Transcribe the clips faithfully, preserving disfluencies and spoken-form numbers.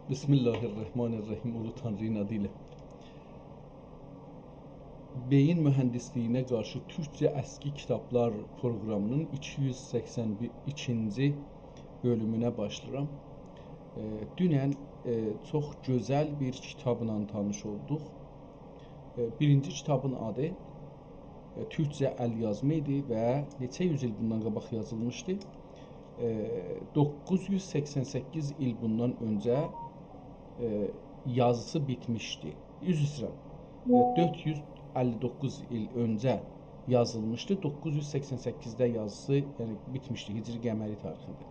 بسم الله الرحمن الرحیم. اولو تانری‌نین آدی ایله. بئیین موهندیسلیگینه قارشی تورکجه اسکی کیتابلار پروقرامی‌نین ایکی یوز سکسن ایکینجی بؤلومونه باشلاییرام. ائ، دونن، ائ، چوخ گؤزل بیر کیتابلا تانیش اولدوق. ائ، بیرینجی کیتابین آدی، ائ، تورکجه ال‌یازما ایدی و نئچه یوز ایل بوندان قاباق یازیلمیشدی. ائ، دوققوز یوز سکسن سککیز ایل بوندان اؤنجه، ائ، یازیسی بیتمیشدی. عذر ایسته‌ییرم. ائ، دؤرد یوز اللی دوققوز ایل اؤنجه یازیلمیشدی. دوققوز یوز سکسن سککیزده یازیسی، یعنی بیتمیشدی هجری قمری تاریخینده.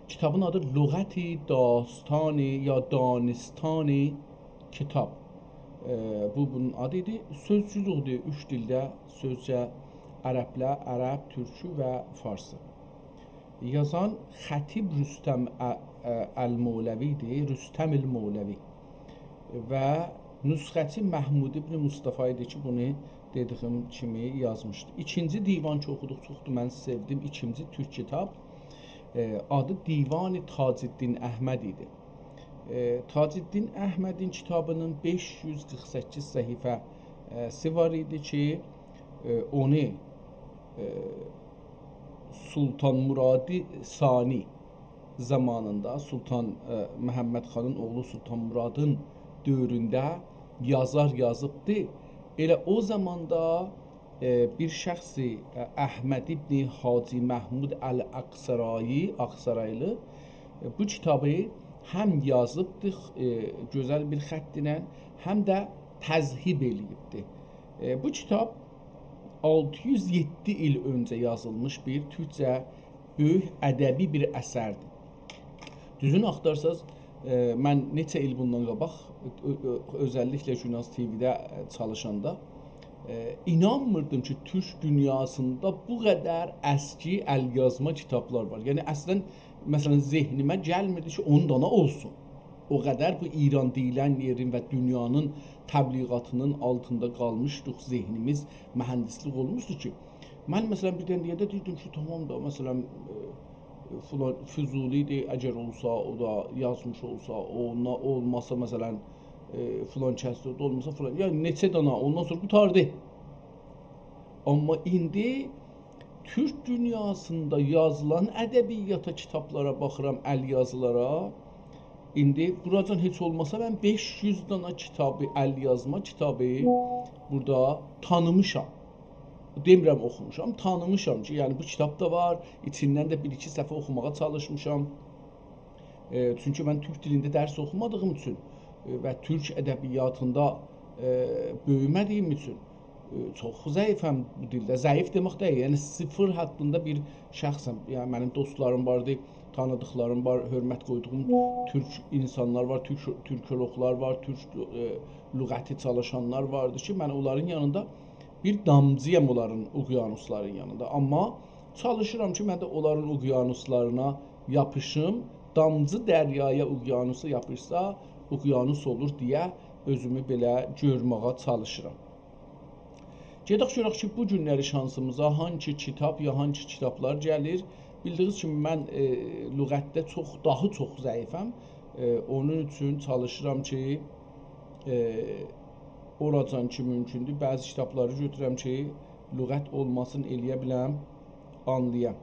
کیتابین آدی لغت داستانی یا دانستانی کیتاب. ائ، بو بونون آدی ایدی. سؤزجولوکدور، اوچ دیلده سؤزجه، عربله، عرب، تورکو و فارسی. یازان خطیب رستم ا-، ا-، المولوی ایدی، رستم المولوی. و نسخه‌چی محمود ابن مصطفی ایدی کی، بونو دئدیگیم کیمی یازمیشدی. ایکینجی دیوان کی اوخودوق، چوخدور، من سئودیم. ایکینجی تورک کیتاب، ائ، آدی دیوان تاج‌الدین احمد ایدی. ائ، تاج‌الدین احمدین کیتابی‌نین بئش یوز قیرخ سککیز صفحه‌سی وار ایدی کی، ائ، اونو، ائ، سلطان مراد ثانی زامانیندا، سلطان، ائ، محمد خانین اوغلو سلطان مرادین دؤورونده یازار یازیبدی. ائله او زاماندا، ائ، بیر شخصی، ائ، احمد ابن حاجی محمود الاقصرایی، آقسارایلی، ائ، بو کیتابی هم یازیبدی، ائ، گؤزل بیر خط ایله، هم ده تذهیب ائله‌ییبدی. ائ، بو کیتاب آلتی یوز یئددی ایل اؤنجه یازیلمیش بیر تورکجه بؤیوک ادبی بیر اثردیر. دوزون آختارساز، ائ، من نئچه ایل بوندان قاباق، اؤ-، اؤ-، اؤزللیکله گوناز تی‌وی‌ده، ائ، چالیشاندا، ائ، اینانمیردیم کی، تورک دونیاسیندا بو قدر اسکی ال‌یازما کیتابلار وار. یعنی، اصلاً، مثلاً، ذهنیمه گلمیردی کی، اون دانا اولسون. او قدر بو ایران دئییلن یئرین و دونیانین تبلیغاتینین آلتیندا قالمیشدیق، ذهنیمیز مهندسلیک اولموشدو کی، من، مثلاً، بیردن دئینده دئییردیم کی، تامام دا، مثلاً، ائ، فلان فضولی ایدی، اگر اولسا، او دا یازمیش اولسا، او اونا-، او اولماسا، مثلاً، ائ، فلان کس ده اولماسا، فلان، یعنی نئچه دانا، اوندان سونرا قوتاردی. آمما ایندی تورک دونیاسیندا یازیلان ادبیاتا، کیتابلارا باخیرام، ال‌یازیلارا. ایندی بوراجان هئچ اولماسا من بئش یوز دانا کیتابی، ال‌یازما کیتابی بورادا تانیمیشام. دئمیرم اوخوموشام، تانیمیشام کی، یعنی بو کیتاب دا وار، ایچیندن ده بیر-ایکی صفحه اوخوماغا چالیشمیشام. ائ، چونکی من تورک دیلینده درس اوخومادیغیم اوچون، ائ، و تورک ادبیاتیندا، ائ، بؤیومه‌دیگیم اوچون، ائ، چوخ ضعیفم بو دیلده. ضعیف دئمک دئییل، یعنی صفر حدینده بیر شخصم. یعنی منیم دوستلاریم واردی، تانیدیقلاریم وار، حؤرمت قویدوغوم تورک اینسانلار وار، تورک، تورکولوقلار وار، تورک، ائ، لغتی چالیشانلار واردی کی، من اونلارین یانیندا بیر دامجی‌یام، اونلارین اقیانوسلارین یانیندا. آمما چالیشیرام کی، من ده اونلارین اقیانوسلارینا یاپیشیم. دامجی دریایا، اقیانوسا یاپیشسا، اقیانوس اولور دئیه اؤزومو بئله گؤرمه‌یه چالیشیرام. گئدک گؤرک کی، بو گونلری شانسیمیزا هانسی کیتاب یا هانسی کیتابلار گلیر. بیلدیگینیز کیمی، من، ائ، لغتده چوخ، داها چوخ ضعیفم. ائ، اونون اوچون چالیشیرام کی، ائ، اوراجان کی مومکوندور، بعضی کیتابلاری گؤتورم کی، لغت اولماسین ائلیه بیلم، آنلایام.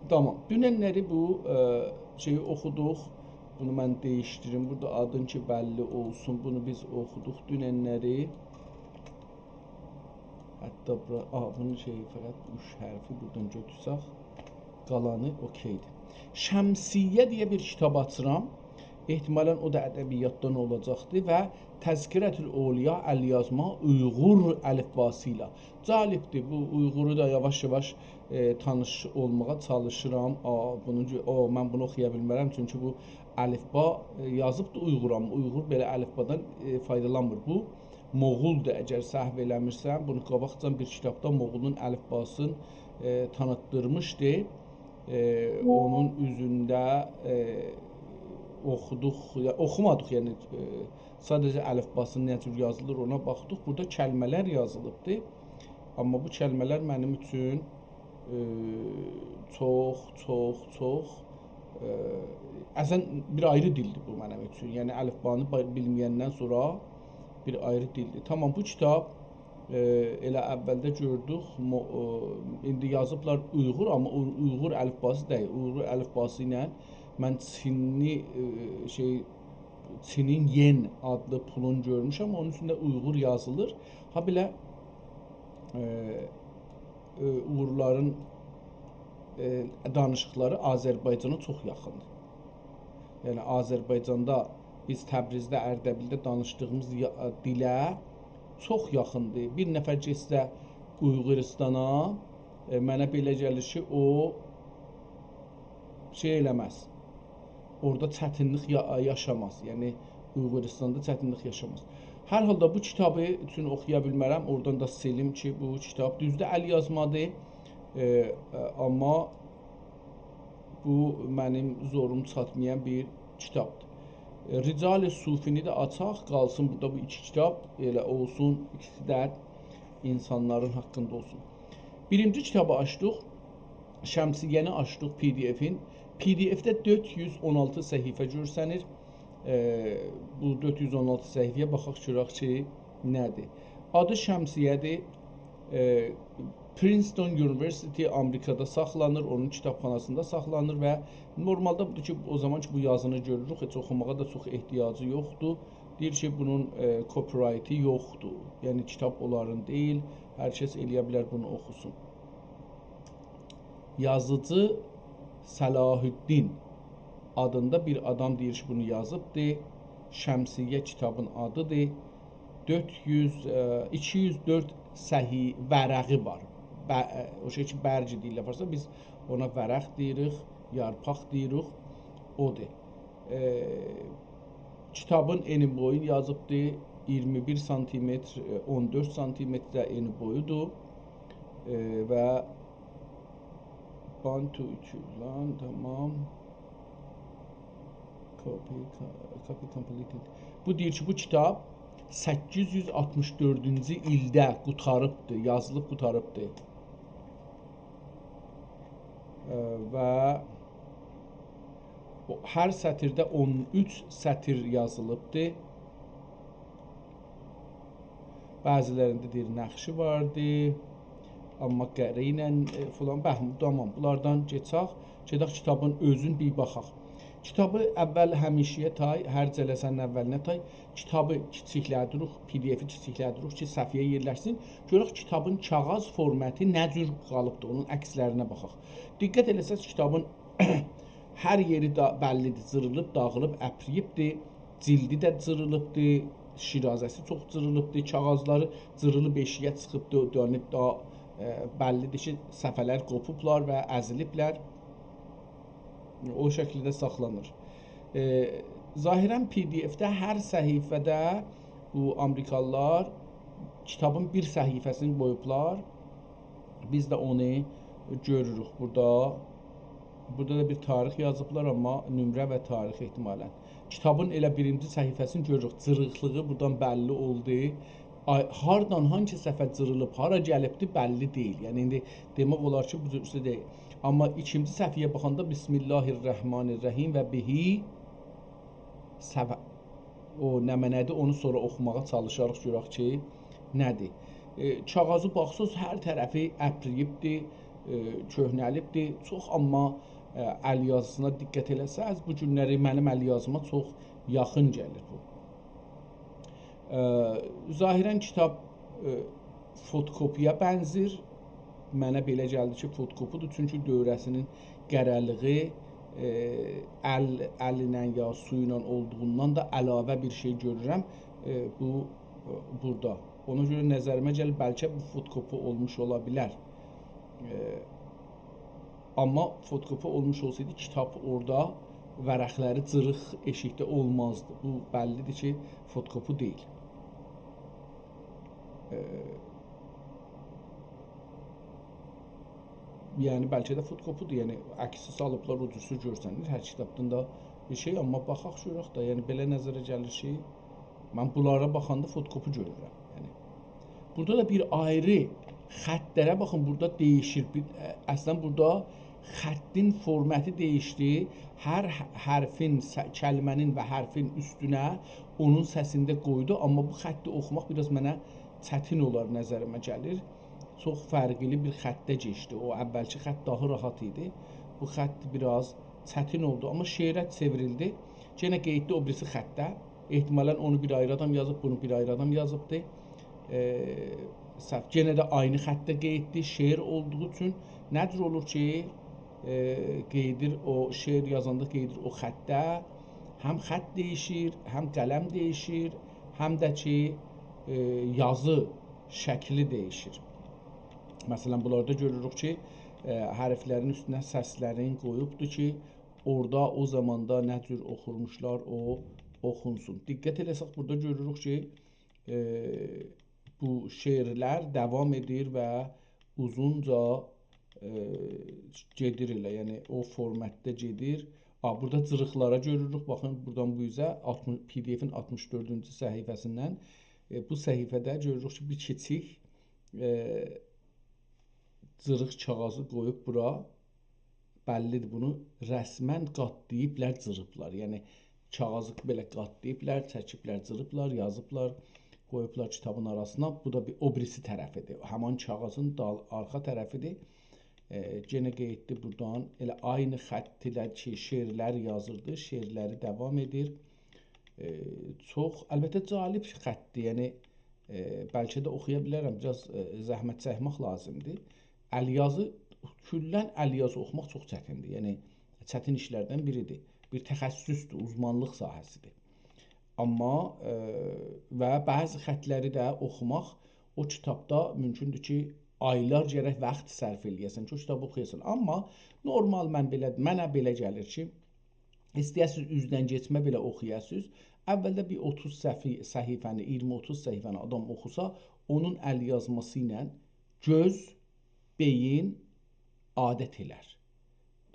تامام. دوننلری بو، ائ، شئیی اوخودوق. بونو من دییشدیریم. بورادا آدین کی بللی اولسون. بونو بیز اوخودوق دوننلری. حتی بورا، آ، بونون شئیی فقط اوچ حرفی بورادان گؤتورسک، قالانی اوکئی‌دیر. شمسیه دئیه بیر کیتاب آچیرام. احتمالاً او دا ادبیاتدان اولاجاقدیر و تذکرةالاولیا، ال‌یازما اویغور الفباسی ایله. جالبدیر، بو اویغورو دا یاواش-یاواش، ائ، تانیش اولماغا چالیشیرام. آ، بونون گؤ-، او، من بونو اوخویا بیلمرم، چونکی بو الفبا، ائ، یازیبدیر اویغور، آمما اویغور بئله الفبادان، ائ، فایدالانمیر. بو موغولدور، اگر سهو ائله‌میرسم. بونو قاباقجان بیر کیتابدا موغولون الفباسینی، ائ، تانیتدیرمیشدی. ائ، اونون اوزونده، ائ، اوخودوق، یا، اوخومادیق، یعنی، ائ، ساده‌جه الفباسینی نه جور یازیلیر، اونا باخدیق. بورادا کلمه‌لر یازیلیبدی. آمما بو کلمه‌لر منیم اوچون، ائ، چوخ، چوخ، چوخ، ائ، اصلاً بیر آیری دیلدیر بو منیم اوچون. یعنی الفبانی با-، بیلمه‌یندن سونرا بیر آیری دیلدیر. تامام، بو کیتاب، ائ، ائله اولده گؤردوک، مو-، ائ، ایندی یازیبلار اویغور، آمما او-، اویغور الفباسی دئییل. اویغور الفباسی ایله من چینلی، ائ، شئی، چینین ین آدلی پولون گؤرموشم، اونون اوستونده اویغور یازیلیر. هابئله، ائ، ائ، اویغورلارین، ائ، دانیشیقلاری آذربایجانا چوخ یاخیندیر. یعنی آذربایجاندا بیز تبریزده، اردبیلده دانیشدیغیمیز یا-، دیله چوخ یاخیندیر. بیر نفر گئتسه اویغوریستانا، ائ، منه بئله گلیر کی، او شئی ائله‌مز. اورادا چتینلیک یا-، یاشاماز. یعنی اویغوریستاندا چتینلیک یاشاماز. هر حالدا بو کیتابی اوچون اوخویا بیلمرم. اورادان دا سیلیم کی، بو کیتاب دوزدور، ال یازمادیر. ائ، ائ، آمما بو منیم زوروم چاتمایان بیر کیتابدیر. ائ، رجال صوفی‌نی ده آچاق، قالسین بورادا بو ایکی کیتاب، ائله اولسون، ایکیسی ده اینسانلارین حاقیندا اولسون. بیرینجی کیتابی آچدیق، شمسیه‌نی آچدیق، پی‌دی‌افین. پی‌دی‌افده دؤرد یوز اون آلتی صفحه گؤرسنیر. ائ، بو دؤرد یوز اون آلتی صفحه‌یه باخاق، گؤرک کی، نه‌دیر؟ آدی شمسیه‌دیر. ائ، Princeton University آمریکادا ساخلانیر، اونون کیتابخاناسیندا ساخلانیر و نورمالدا بودور کی، او زامان کی، بو یازینی گؤروروک، هئچ اوخوماغا دا چوخ احتیاجی یوخدور. دئییر کی، بونون، ائ، copyright-ی یوخدور. یعنی، کیتاب اونلارین دئییل، هر کس ائلیه بیلر بونو اوخوسون. یازیجی صلاح‌الدین آدیندا بیر آدام دئییر کی، بونو یازیبدی. شمسیه کیتابین آدیدیر. دؤرد یوز، ائ، ایکی یوز دؤرد صفحه ورقی وار. بر-، ائ، او شئی کی، برگی دئییرلر فارسدا، بیز اونا ورق دئییریک، یارپاق دئییریک، اودور. ائ، کیتابین انی بویو یازیبدی، اییرمی بیر سانتیمتر، ائ، اون دؤرد سانتیمتر ده انی بویودور. ائ، و بانتو اوچون، تامام. Copy، copy completed. بو دئییر کی، بو کیتاب سککیز یوز آلتمیش دؤردونجو ایلده قوتاریبدی، یازیلیب قوتاریبدی. ائ، و او هر سطرده اون اوچ سطر یازیلیبدی. بعضی‌لرینده دئییر، نقشی واردی. آمما قره ایله، ائ، فلان، بهمان، تامام. بونلاردان کئچک. گئدک کیتابین اؤزون بیر باخاق. کیتابی اول همیشه‌یه تای، هر جلسه‌نین اولینه تای کیتابی کیچیکله‌دیریک، پی‌دی‌افی کیچیکله‌دیریک کی، صفحه‌یه یئرلشسین. گؤرک کیتابین کاغیذ فورماتی نه جور قالیبدیر، اونون عکسلرینه باخاق. دقت ائله‌سز، کیتابین هر یئری دا بللی‌دیر، جیریلیب، داغیلیب، اپریییبدیر. جیلدی ده جیریلیبدیر، شیرازه‌سی چوخ جیریلیبدیر، کاغیذلاری جیریلیب ائشیگه چیخیبدیر، دؤنوب دا، ائ، بللی‌دیر کی، صفحه‌لر قوپوبلار و ازیلیبلر. او شکیلده ساخلانیر. ائ، ظاهراً پی‌دی‌افده هر صفحه‌ده بو آمریکالیلار کیتابین بیر صفحه‌سینی قویوبلار. بیز ده اونو گؤروروک بورادا. بورادا دا بیر تاریخ یازیبلار، آمما نمره و تاریخ احتمالاً. کیتابین ائله بیرینجی صفحه‌سینی گؤروروک. جیریقلیغی بورادان بللی اولدو. آی، هاردان، هانسی صفحه جیریلیب، هارا گلیبدی، بللی دئییل. یعنی، ایندی دئمک اولار کی، بو جور دئییل. آمما ایکینجی صفحه‌یه باخاندا «بسم الله الرحمن الرحیم و به» صفحه، او نمنه‌دیر، اونو سونرا اوخوماغا چالیشاریق، گؤرک کی، نه‌دیر. ائ، کاغیذی باخساز، هر طرفی اپریییبدیر، ائ، کؤهنه‌لیبدیر. چوخ، آمما، ائ، ال یازیسینا دقت ائله‌سز، بو گونلری منیم ال یازیما چوخ یاخین گلیر بو. ائ، ظاهراً کیتاب، ائ، فوتوکوپی‌یه بنزیر. منه بئله گلدی کی، فوتوکوپی‌دیر. چونکی دؤوره‌سینین قره‌لیغی، ائ، ال، ال ایله یا سو ایله اولدوغوندان دا علاوه بیر شئی گؤرورم، ائ، بو، ائ، بورادا. اونا گؤره نظریمه گلیر، بلکه بو فوتوکوپی اولموش اولا بیلر. ائ، آمما فوتوکوپی اولموش اولسایدی، کیتاب اورادا ورقلری جیریق ائشیکده اولمازدی. بو بللی‌دیر کی، فوتوکوپی دئییل. ائ، یعنی، بلکه ده فوتوکوپی‌دیر. یعنی، عکسی سالیبلار، او جورسو گؤرسنیر. هر کیتابدان دا بیر شئی، آمما باخاق گؤرک ده، یعنی، بئله نظره گلیر کی، من بونلارا باخاندا فوتوکوپی گؤرورم. یعنی، بورادا دا بیر آیری خطلره باخین، بورادا دییشیر. بیر، ا، اصلا بورادا خطین فرمتی دییشدی. هر ح-، حرفین، س-، کلمه‌نین و حرفین اوستونه اونون سسینی ده قویدو. آمما بو خطی اوخوماق بیر آز منه چتین اولار، نظریمه گلیر. چوخ فرقلی بیر خطه کئچدی. او اولکی خط داها راحت ایدی. بو خط بیر آز چتین اولدو. آمما شعره چئوریلدی. یئنه قئییتدی او بیریسی خطه. احتمالا اونو بیر آیری آدام یازیب، بونو بیر آیری آدام یازیبدی. ائ، سهو. یئنه ده عینی خطده قئییتدی. شعر اولدوغو اوچون نه جور اولور کی، ائ، قئییدیر او، شعر یازاندا قئییدیر او خطه، هم خط دییشیر، هم قلم دییشیر، هم ده کی، ائ، یازی شکلی دییشیر. مثلا، بونلاردا گؤروروک کی، ائ، حرفلرین اوستونه سسلرین قویوبدور کی، اورادا او زاماندا نه جور اوخورموشلار، او اوخونسون. دقت ائله‌سک، بورادا گؤروروک کی، ائ، بو شعرلر داوام ائدیر و اوزونجا، ائ، گئدیر ائله، یعنی او فرمتده گئدیر. آ، بورادا جیریقلارا گؤروروک. باخین، بورادان بو اوزه آلتمیش، پی دی افین آلتمیش دؤردونجو صفحه‌سیندن، ائ، بو صفحه‌ده گؤروروک کی، بیر کیچیک، ائ، جیریق کاغیذی قویوب بورا. بللی‌دیر، بونو رسما قاتلاییبلار، جیریبلار. یعنی، کاغیذی بئله قاتلاییبلار، چکیبلر، جیریبلار، یازیبلار، قویوبلار کیتابین آراسینا. بو دا بیر، او بیریسی طرفی‌دیر. همان کاغیذین دال، آرخا طرفی‌دیر. ائ، یئنه قئییتدی بورادان. ائله عینی خط ایله کی، شعرلر یازیردی، شعرلری داوام ائدیر. ائ، چوخ، البته، جالب خطدیر. یعنی، ائ، بلکه ده اوخویا بیلرم، بیر آز، ائ، زحمت چکمک لازیمدیر. الیازی، کلاً الیازی اوخوماق چوخ چتیندیر. یعنی، چتین ایشلردن بیری‌دیر. بیر تخصصدور، اوزمانلیق ساحه‌سی‌دیر. آمما، ائ، و بعضی خطلری ده اوخوماق او کیتابدا مومکوندور کی، آیلار گرک واخت صرف ائله‌یه‌سن کی، او کیتابی اوخویاسان. آمما نورمال، من بئله، منه بئله گلیر کی، ایسته‌یه‌سیز اوزدن کئچمه بئله اوخویاسیز. اولده بیر اوتوز صفحه-، صفحه‌نی، اییرمی اوتوز صفحه‌نی آدام اوخوسا، اونون الیازماسی ایله گؤز، بئیین عادت ائلر.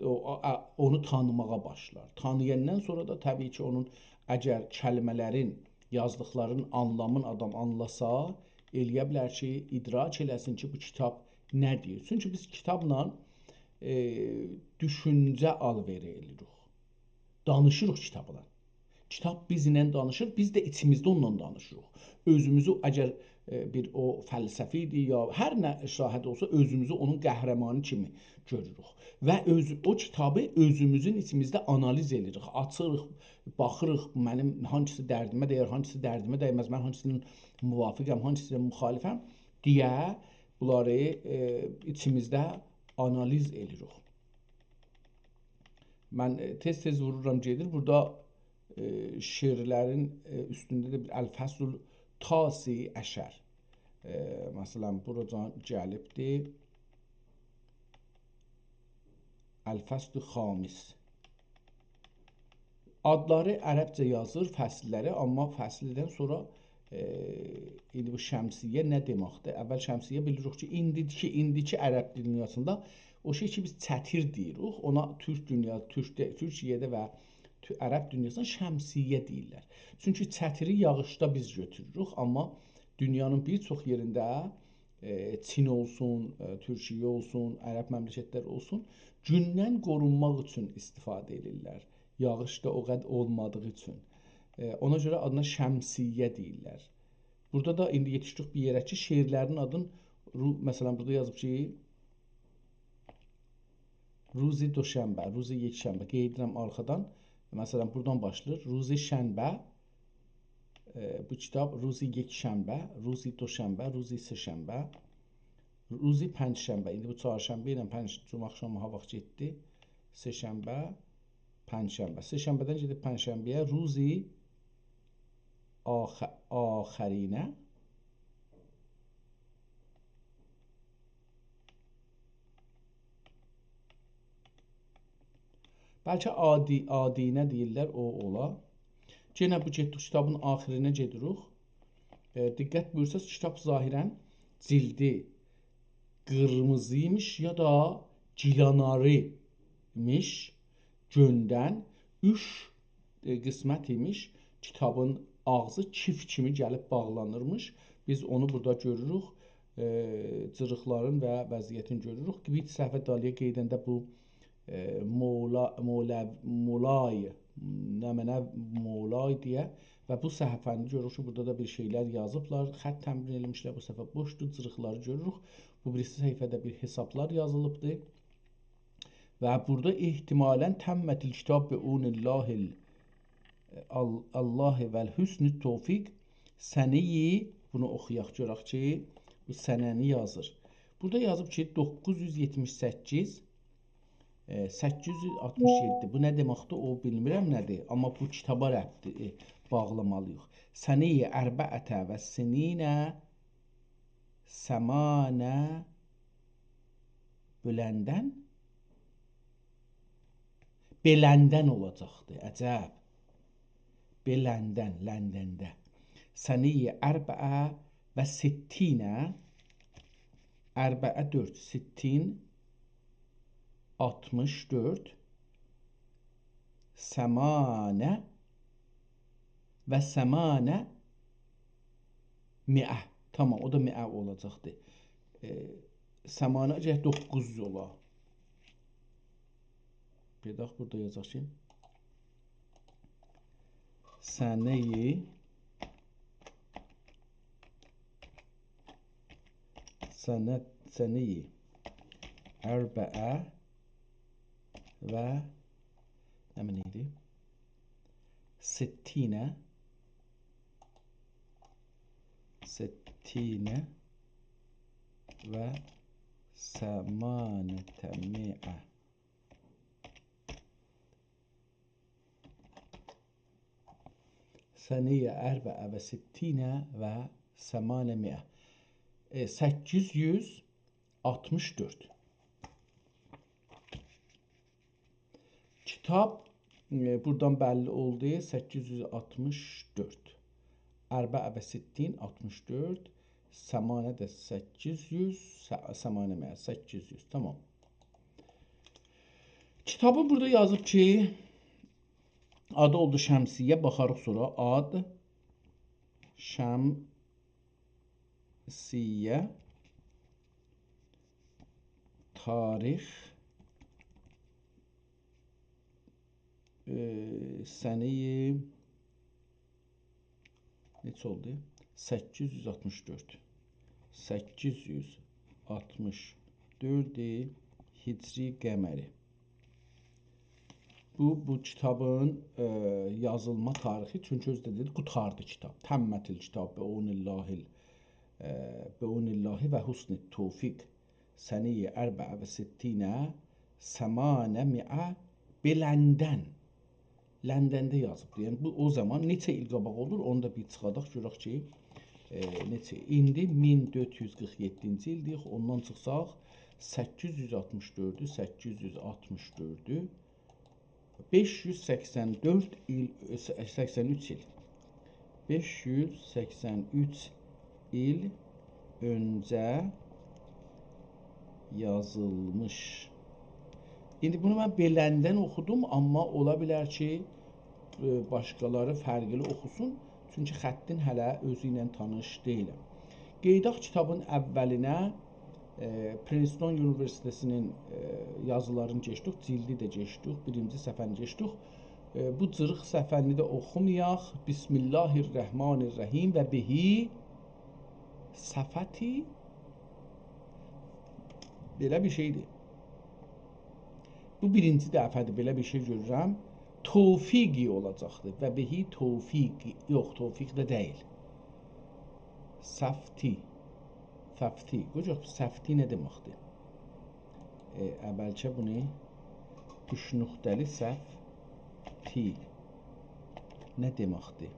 او، آ، آ، اونو تانیماغا باشلار. تانییاندان سونرا دا طبیعی کی، اونون اگر کلمه‌لرین، یازدیقلارین آنلامین آدام آنلاسا، ائله‌یه بیلر کی، ادراک ائله‌سین کی، بو کیتاب نه دئییر. چونکی بیز کیتابلا، ائ، دوشونجه آل‌وئری ائله‌ییریک. دانیشیریق کیتابلا. کیتاب بیزله دانیشیر، بیز ده ایچیمیزده اونونلا دانیشیریق. اؤزوموزو اگر، ائ، بیر او فلسفی ایدی، یا هر نه شاهد اولسا، اؤزوموزو اونون قهرمانی کیمی گؤروروک. و اؤز، او کیتابی اؤزوموزون ایچیمیزده آنالیز ائدیریک، آچیریق، باخیریق، منیم هانگیسی دردیمه دیر، هانگیسی دردیمه دیمز، من هانگیسی‌نین موافقم، هانگیسی‌نین مخالفم دئیه بونلاری، ائ، ایچیمیزده آنالیز ائدیریک. من، ائ، تئز-تئز وورورام، گئدیر. بورادا، ائ، شعرلرین، ائ، اوستونده ده بیر الفصل تاسع عشر. ائ، مثلا، بوراجان گلیبدی. الفصل خامس. آدلاری عربجه یازیر، فصللری، آمما فصلدن سونرا، ائ، ایندی بو شمسیه نه دئمکدیر؟ اول شمسیه بیلیریک کی، ایندیکی، ایندیکی عرب دونیاسیندا او شئی کی، بیز چتیر دئییریک، اونا تورک دونیا، تورک ده، تورکیه‌ده و تو-، عرب دونیاسیندا شمسیه دئییرلر. چونکی چتیری یاغیشدا بیز گؤتوروروک، آمما دونیانین بیر چوخ یئرینده، ائ، چین اولسون، ائ، تورکیه اولسون، عرب مملکتلر اولسون، گوندن قورونماق اوچون استفاده ائدیرلر. یاغیش دا او قدر اولمادیغی اوچون. ائ، اونا گؤره آدینا شمسیه دئییرلر. بورادا دا ایندی یئتیشدیک بیر یئره کی، شعرلرین آدین رو-، مثلا، بورادا یازیب کی، روز دوشنبه، روز یکشنبه، قئییدیرم آرخادان. مثلا، بورادان باشلاییر. روز شنبه، ائ، بو کیتاب روز یکشنبه، روز دوشنبه، روز سه‌شنبه، روز پنجشنبه. ایندی بو چهارشنبه ایله پنج-، جمعه آخشامی ها واخت گئتدی. سه‌شنبه، پنجشنبه. سه‌شنبه‌دن گئدیب پنجشنبه‌یه، روز آخ-، آخرینه. بلکه آدی-، آدینه دئییرلر، او اولا. یئنه بو گئتدیک کیتابین آخرینه گئدیریک. ائ، دقت بویورساز، کیتاب ظاهرا جلدی قیرمیزی ایمیش یا دا گیلاناری ایمیش. گؤندن اوچ، ائ، قسمت ایمیش. کیتابین آغزی کیف کیمی گلیب باغلانیرمیش. بیز اونو بورادا گؤروروک. ائ، جیریقلارین و وضعیتینی گؤروروک. بیر صفحه دالییا گئدنده بو، ائ، مولا، مولا، مولای، نمنه مولای دئیه و بو صفحه‌نی گؤروروک کی، بورادا دا بیر شئیلر یازیبلار، خط تمرین ائله‌میشلر، بو صفحه بوشدور، جیریقلاری گؤروروک. بو بیریسی صفحه‌ده بیر حسابلار یازیلیبدیر. و بورادا احتمالاً «تمت الکتاب بعون الله ال-، ال-، الله و حسن التوفیق سنه‌ی»، بونو اوخویاق، گؤرک کی، بو سنه‌نی یازیر. بورادا یازیب کی، دوققوز یوز یئتمیش سککیز، ائ، سککیز یوز آلتمیش یئددی. بو نه دئمکدیر، او بیلمیرم نه‌دیر، آمما بو کیتابا ربطی، ائ، باغلامالی‌ییق. «سنه‌ی اربعة و سنین سمانه»، بلندن، بلندن اولاجاقدی، عجب. بلندن، لندنده. «سنه‌ی اربعة و ستین»، اربعه دؤرد، ستین، آلتمیش دؤرد، سمانه و سمانه مئه. تامام، او دا مئه اولاجاقدی. ائ، سمانه گرک دوققوز یوز اولا. بیر داخ بورادا یازاق کی، سنه‌ی، سنه، سنه‌ی اربعه و نمنه ایدی؟ ستین، ستین و سمانه مئه. سنه‌ی اربعة و ستین و سمانه مئه. ائ، سککیز یوز آلتمیش دؤرد. کیتاب، ائ، بورادان بللی اولدو، سککیز یوز آلتمیش دؤرد. اربعة و ستین، آلتمیش دؤرد. سمانه ده سککیز یوز، س-، سمانه مئه، سککیز یوز. تامام. کیتابی بورادا یازیب کی، آدی اولدو شمسیه، باخاریق سونرا. آد، شم، سیه، تاریخ، ائ، سنه‌ی، نئچه اولدو؟ سککیز یوز آلتمیش دؤرد. سککیز یوز آلتمیش دؤرد هجری قمری. بو، بو کیتابین، ائ، یازیلما تاریخی، چونکی اؤزو ده دئدی، قوتاردی کیتاب. «تمت الکتاب بعون الله ال-، ائ، بعون الله و حسن التوفیق سنه‌ی اربعة و ستین سمانه مئه بلندن.» لندنده یازیبدی. یعنی، بو او زامان نئچه ایل قاباق اولور، اونو دا بیر چیخاداق، گؤرک کی، ائ، نئچه. ایندی مین دؤرد یوز قیرخ یئددینجی ایلدیر، اوندان چیخساق، سککیز یوز آلتمیش دؤردو، سککیز یوز آلتمیش دؤردو. بئش یوز سکسن دؤرد ایل، س-، سکسن اوچ ایل. بئش یوز سکسن اوچ ایل اؤنجه یازیلمیش. ایندی بونو من بلندن اوخودوم، آمما اولا بیلر کی، ائ، باشقالاری فرقلی اوخوسون. چونکی خطین هله اؤزو ایله تانیش دئییلم. قئییداق کیتابین اوّلینه، ائ، پرینستون اونیوئرسیتئتینین، ائ، یازیلارینی کئچدیک، جیلدی ده کئچدیک، بیرینجی صفحه‌نی کئچدیک. ائ، بو جیریق صفحه‌نی ده اوخومایاق. «بسم الله الرحمن الرحیم و به صفوتی»، بئله بیر شئیدیر. بو بیرینجی دفعه‌دیر بئله بیر شئی گؤرورم. «توفیقی» اولاجاقدیر. «و به توفیقی». یوخ، توفیق ده دئییل. صفوتی. صفوتی. گؤرک، صفوتی نه دئمکدیر؟ ائ، اولجه بونو اوچ نقطه‌لی صفوتی نه دئمکدیر؟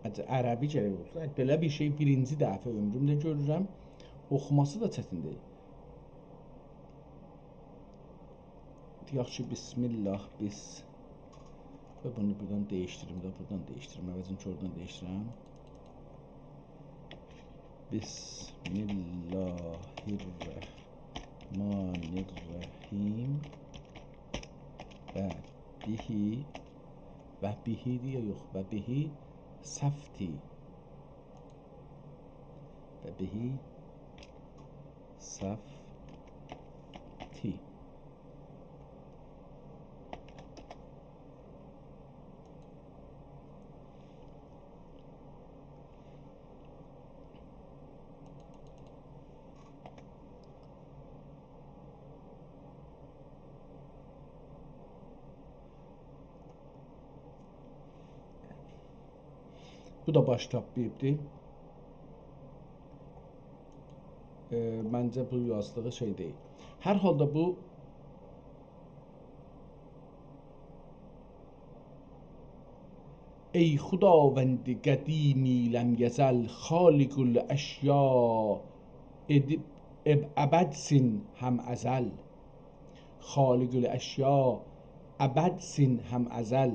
عجب، عربی گرک اولسون. ائ، بئله بیر شئی بیرینجی دفعه عؤمرومده گؤرورم. اوخوماسی دا چتیندیر. دئیک کی، بسم الله، بس. و بونو بورادان دییشدیریم ده، بورادان دییشدیریم. عوضین کی، اورادان دییشدیرم. بسم الله الرحمن الرحیم. و به، و به دئیه یوخ، و به صفوتی. به سفتی. بو دا باش تاپماییبدی. ائ، منجه بو یازدیغی شئی دئییل. هر حالدا بو ای خداوند قدیمی لم یزل، خالق الاشیاء ادب-، اب-، ابدسن هم ازل. خالق الاشیاء ابدسن هم ازل.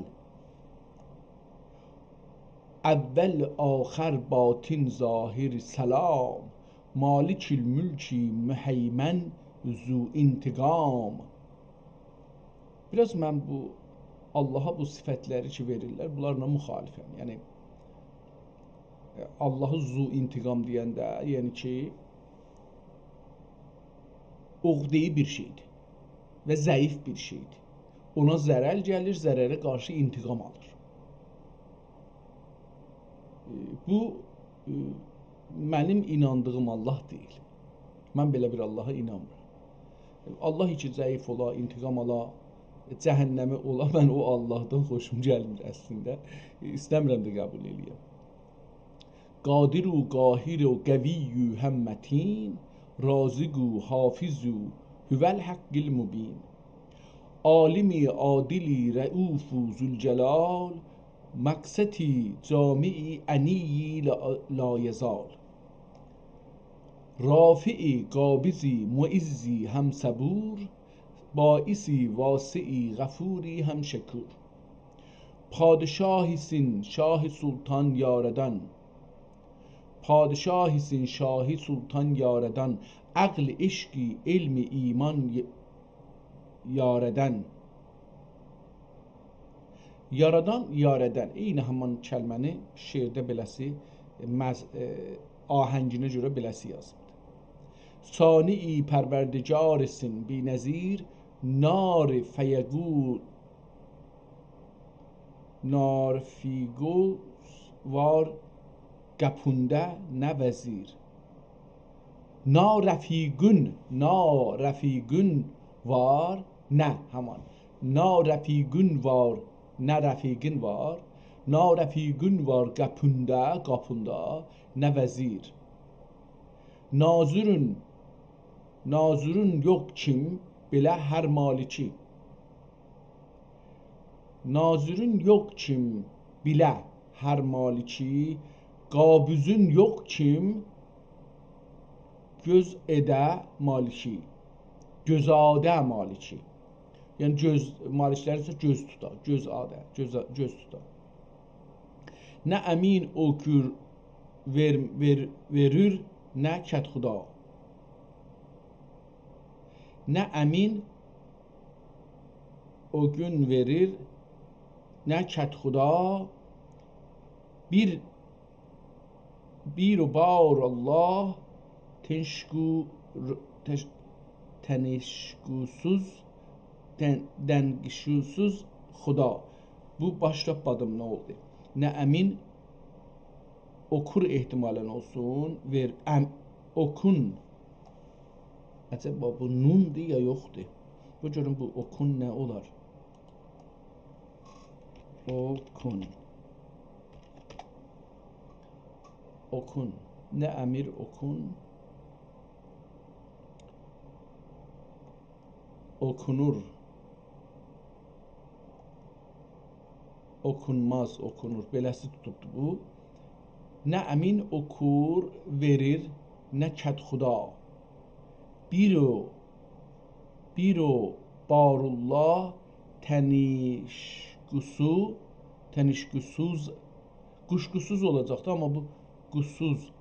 اول آخر باطن ظاهر سلام، مالک الملک مهیمن ذو انتقام. بیر آز من بو آللاها بو صفتلری کی وئریرلر، بونلارلا مخالفم. یعنی، ائ، آللاهی ذو انتقام دئینده، یعنی کی، عقده‌ای بیر شئیدیر و ضعیف بیر شئیدیر. اونا ضرر گلیر، ضرره قارشی انتقام آلیر. ائ، بو، ائ، منیم ایناندیغیم آللاه دئییل. من بئله بیر آللاها اینانمیرام. آللاه کی ضعیف اولا، انتقام آلا، جهنمی اولا، من او آللاهدان خوشوم گلمیر اصلینده. ائ، ایسته‌میرم ده قبول ائله‌یم. قادر و قاهر و قوی و هم متین، رازق و حافظ و هو الحق المبین. عالم عادل رؤوف ذوالجلال، مقسط جامع علی لا، لا یزال. رافع قابض معز هم صبور، باعث واسع غفور هم شکور. پادشاهسن شاه سلطان یارادان، پادشاهسن شاه سلطان یارادان، عقل عشق علم ایمان ی-، یارادان. یارادان، یارادان. عینی همان کلمه‌نی شعرده بئله‌سی، مز-، ائ، آهنگینه گؤره بئله‌سی یازیبدیر. صانع پروردگارسن بی‌نظیر، نار فیقو-، نار فیقو وار قاپیندا نه وزیر. نارفیقون، نارفیقون وار، نه، همان. نارفیقون وار، نه رفیقین وار. نارفیقون وار قاپیندا، قاپیندا، نه وزیر. ناظرون، ناظرون یوخ کیم بیله هر مالکی. ناظرون یوخ کیم بیله هر مالکی، قابضون یوخ کیم گؤز ائده مالکی، گؤزاده مالکی. یعنی گؤز، مالکلر ایسه گؤز توتا، گؤزاده، گؤز، گؤز توتا. نه امین اوکور وئر-، وئر-، وئریر، نه کدخدا. نه امین اوکور وئریر، نه کدخدا. بیر، بیر و بار آللاه تنشکو-، تش-، تنشکوسوز، تن-، دنگشوسوز خدا. بو باش تاپمادیم نه اولدو. نه امین اوکور احتمالاً اولسون، وئر، ام، اوکون. عجبا بو نوندور یا یوخدور؟ بو گؤروم بو اوکون نه اولار؟ اوکون. اوکون. نه امیر اوکون. اوکونور. اوکونماز، اوکونور. بئله‌سی توتوبدو بو. نه امین اوکور وئریر، نه کدخدا. بیر و، بیر و بارالله تنیشکوسو، تنیشکوسوز، قوشقوسوز اولاجاقدی، آمما بو قوسوز،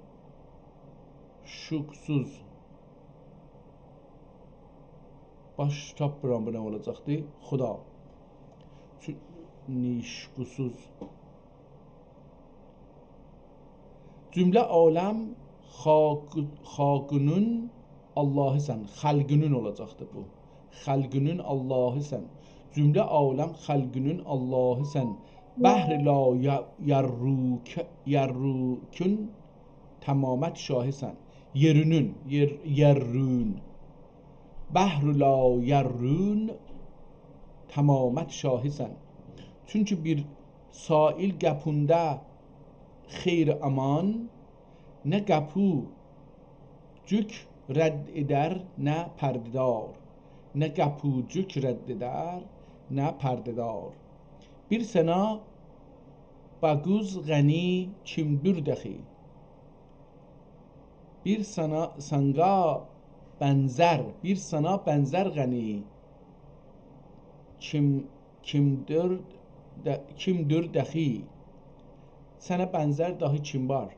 شوقسوز. باش تاپمیرام، بو نه اولاجاقدی؟ خدا. چو-، نیشکوسوز. جمله عالم خاق-، خاقینین آللاهی‌سن. خلقینین اولاجاقدی بو. خلقینین آللاهی‌سن. جمله عالم خلقینین آللاهی‌سن. بحر لا ی-، یروک-، یروکون تمامت شاهی‌سن. یئرینین، یئر-، یئرون. بحر لا یرون تمامت شاهی‌سن. چونکی بیر ساحل قاپیندا خیر امان، نه قاپی جوک رد ائدر، نه پرده‌دار. نه قاپی جوک رد ائدر، نه پرده‌دار. بیر سنه باقوز غنی کیمدور دخی؟ بیر سنه، سنگا بنزر، بیر سنه بنزر غنی کیم، کیمدور د-، کیمدور دخی؟ سنه بنزر داهی کیم وار؟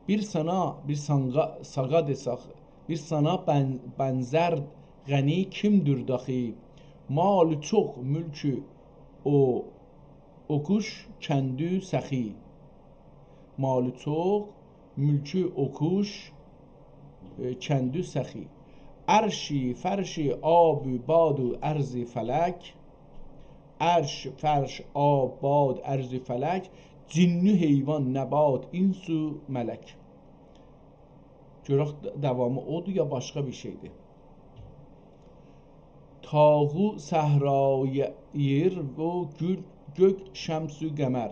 بیر سنه، بیر سنگا، ساغا دئسک، بیر سنه بن-، بنزر غنی کیمدور داخی؟ مالی چوخ، مولکو او، اوکوش، کندو سخی. مالی چوخ، مولکو اوکوش، ائ، کندو سخی. عرشی، فرشی، آب و باد و ارض و فلک. عرش، فرش، آب، باد، ارض و فلک. جن و حیوان، نبات، انس و ملک. گؤرک د-، داوامی اودور یا باشقا بیر شئیدیر. تاغو صحرا یئر و گؤ-، گؤک شمس و قمر.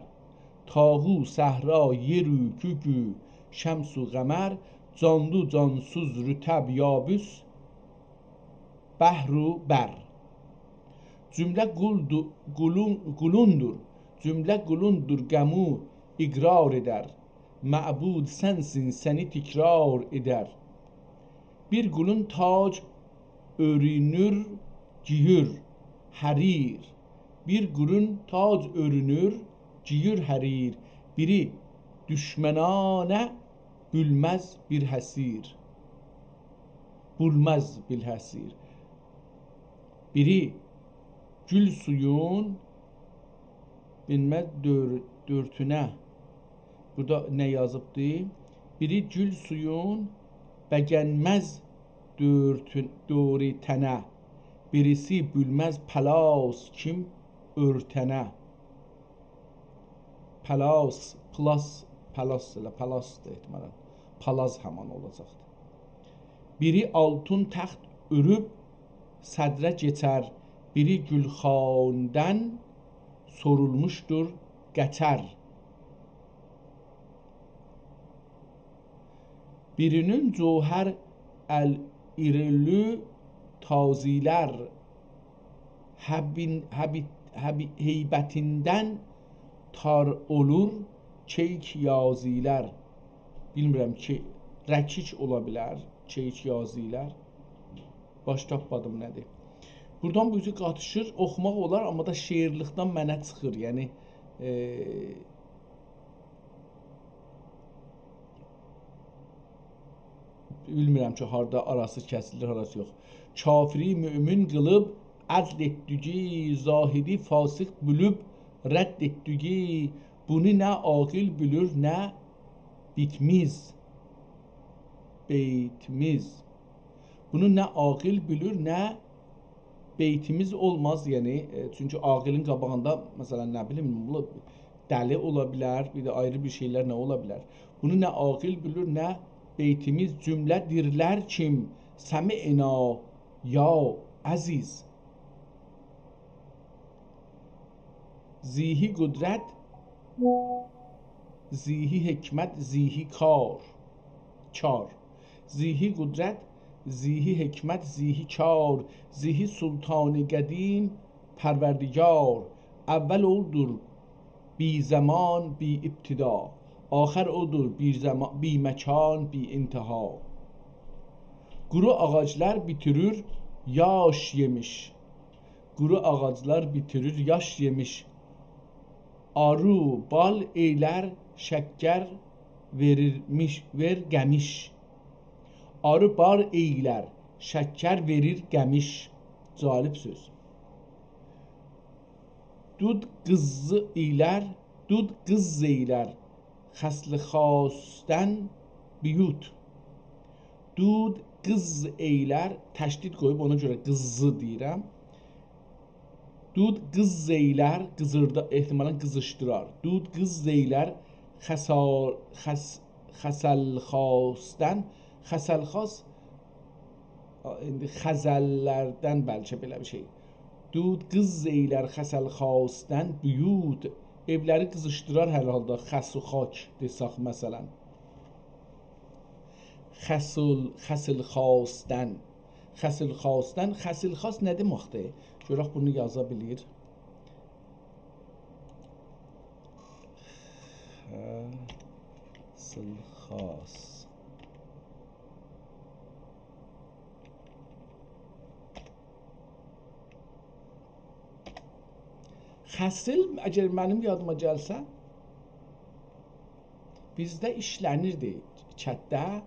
تاغو صحرا یئر و گؤک و شمس و قمر، جانلی جانسیز رطب یابس بحر و بر. جمله قولدو-، قولون-، قولوندور، جمله قولوندور غمو اقرار ائدر. معبود سنسین، سنی تکرار ائدر. بیر قولون تاج اؤرونور، گئییر حریر. بیر قولون تاج اؤرونور، گئییر حریر. بیری دوشمنانه بولمز بیر حصیر. بولمز بیر حصیر. بیری گول سویون، بیلمز دؤر-، دؤرتونه. بورادا نه یازیبدی؟ بیری گول سویون، بگنمز دؤرتون-، دؤرتنه. بیریسی بولمز پلاس کیم اؤرتنه. پلاس، پلاس، پلاس ائله، پلاسدیر احتمالاً. پلاس همان اولاجاقدیر. بیری آلتین تخت اؤروب صدره کئچر، بیری گولخاندان سورولموشدور قطر. بیرینین جوهر ال-، ایرلی تازیلر، هبین-، هبی-، هبی-، هیبتیندن تار اولور کئیک یازیلر. بیلمیرم کی، رکیک اولا بیلر، کئیک یازیلر. باش تاپمادیم نه‌دیر. بورادان بو جور قاتیشیر، اوخوماق اولار، آمما دا شعرلیکدن منه چیخیر. یعنی، ائ، بیلمیرم کی، هاردا آراسی کسیلیر، هاراسی یوخ. کافری مؤمن قیلیب عدل ائتدیگی، زاهدی فاسق بیلیب رد ائتدیگی، بونو نه عاقل بیلیر، نه بیتمیز، بیتمیز. بونو نه عاقل بیلیر، نه بیتمیز اولماز، یعنی، ائ، چونکی عاقلین قاباغیندا، مثلا، نه بیلیم، بو دلی اولا بیلر، بیر ده آیری بیر شئیلر نه اولا بیلر. بونو نه عاقل بیلیر، نه بیتمیز. جمله دیرلر کیم سمعنا یا عزیز. ذیهی قدرت، ذیهی حکمت، ذیهی کار، کار. ذیهی قدرت، ذیهی حکمت، ذیهی کار، ذیهی سلطان قدیم پروردگار. اول اودور بی زمان، بی ابتدا، آخر اودور بی زما-، بی مکان، بی انتها. قورو آغاجلار بیتیریر یاش یئمیش. قورو آغاجلار بیتیریر یاش یئمیش. آری بال ائیلر شکر وئریرمیش، وئر قمیش. آری بال ائیلر شکر وئریر قمیش. جالب سؤز. دود قیز ائیلر، دود قیز ائیلر خسل خاستن بیوت. دود قیز ائیلر، تشدید قویوب، اونا گؤره قیزی دئییرم. دود قیز ائیلر، قیزیردا-، احتمالاً قیزیشدیرار. دود قیز ائیلر، خسا-، خس-، خسلخاستن، خسلخاس، آ، ایندی خزللردن بلکه بئله بیر شئی. دود قیز ائیلر خسلخاستن بیوت، ائولری قیزیشدیرار هر حالدا، خس و خاک دئسک، مثلاً. خسل، خسلخاستن. خسلخاستن، خسلخاس نه دئمکدیر؟ گؤرک بونو یازا بیلیر. خسلخاس. خسل، اگر منیم یادیما گلسه، بیزده ایشله‌نیردی کتده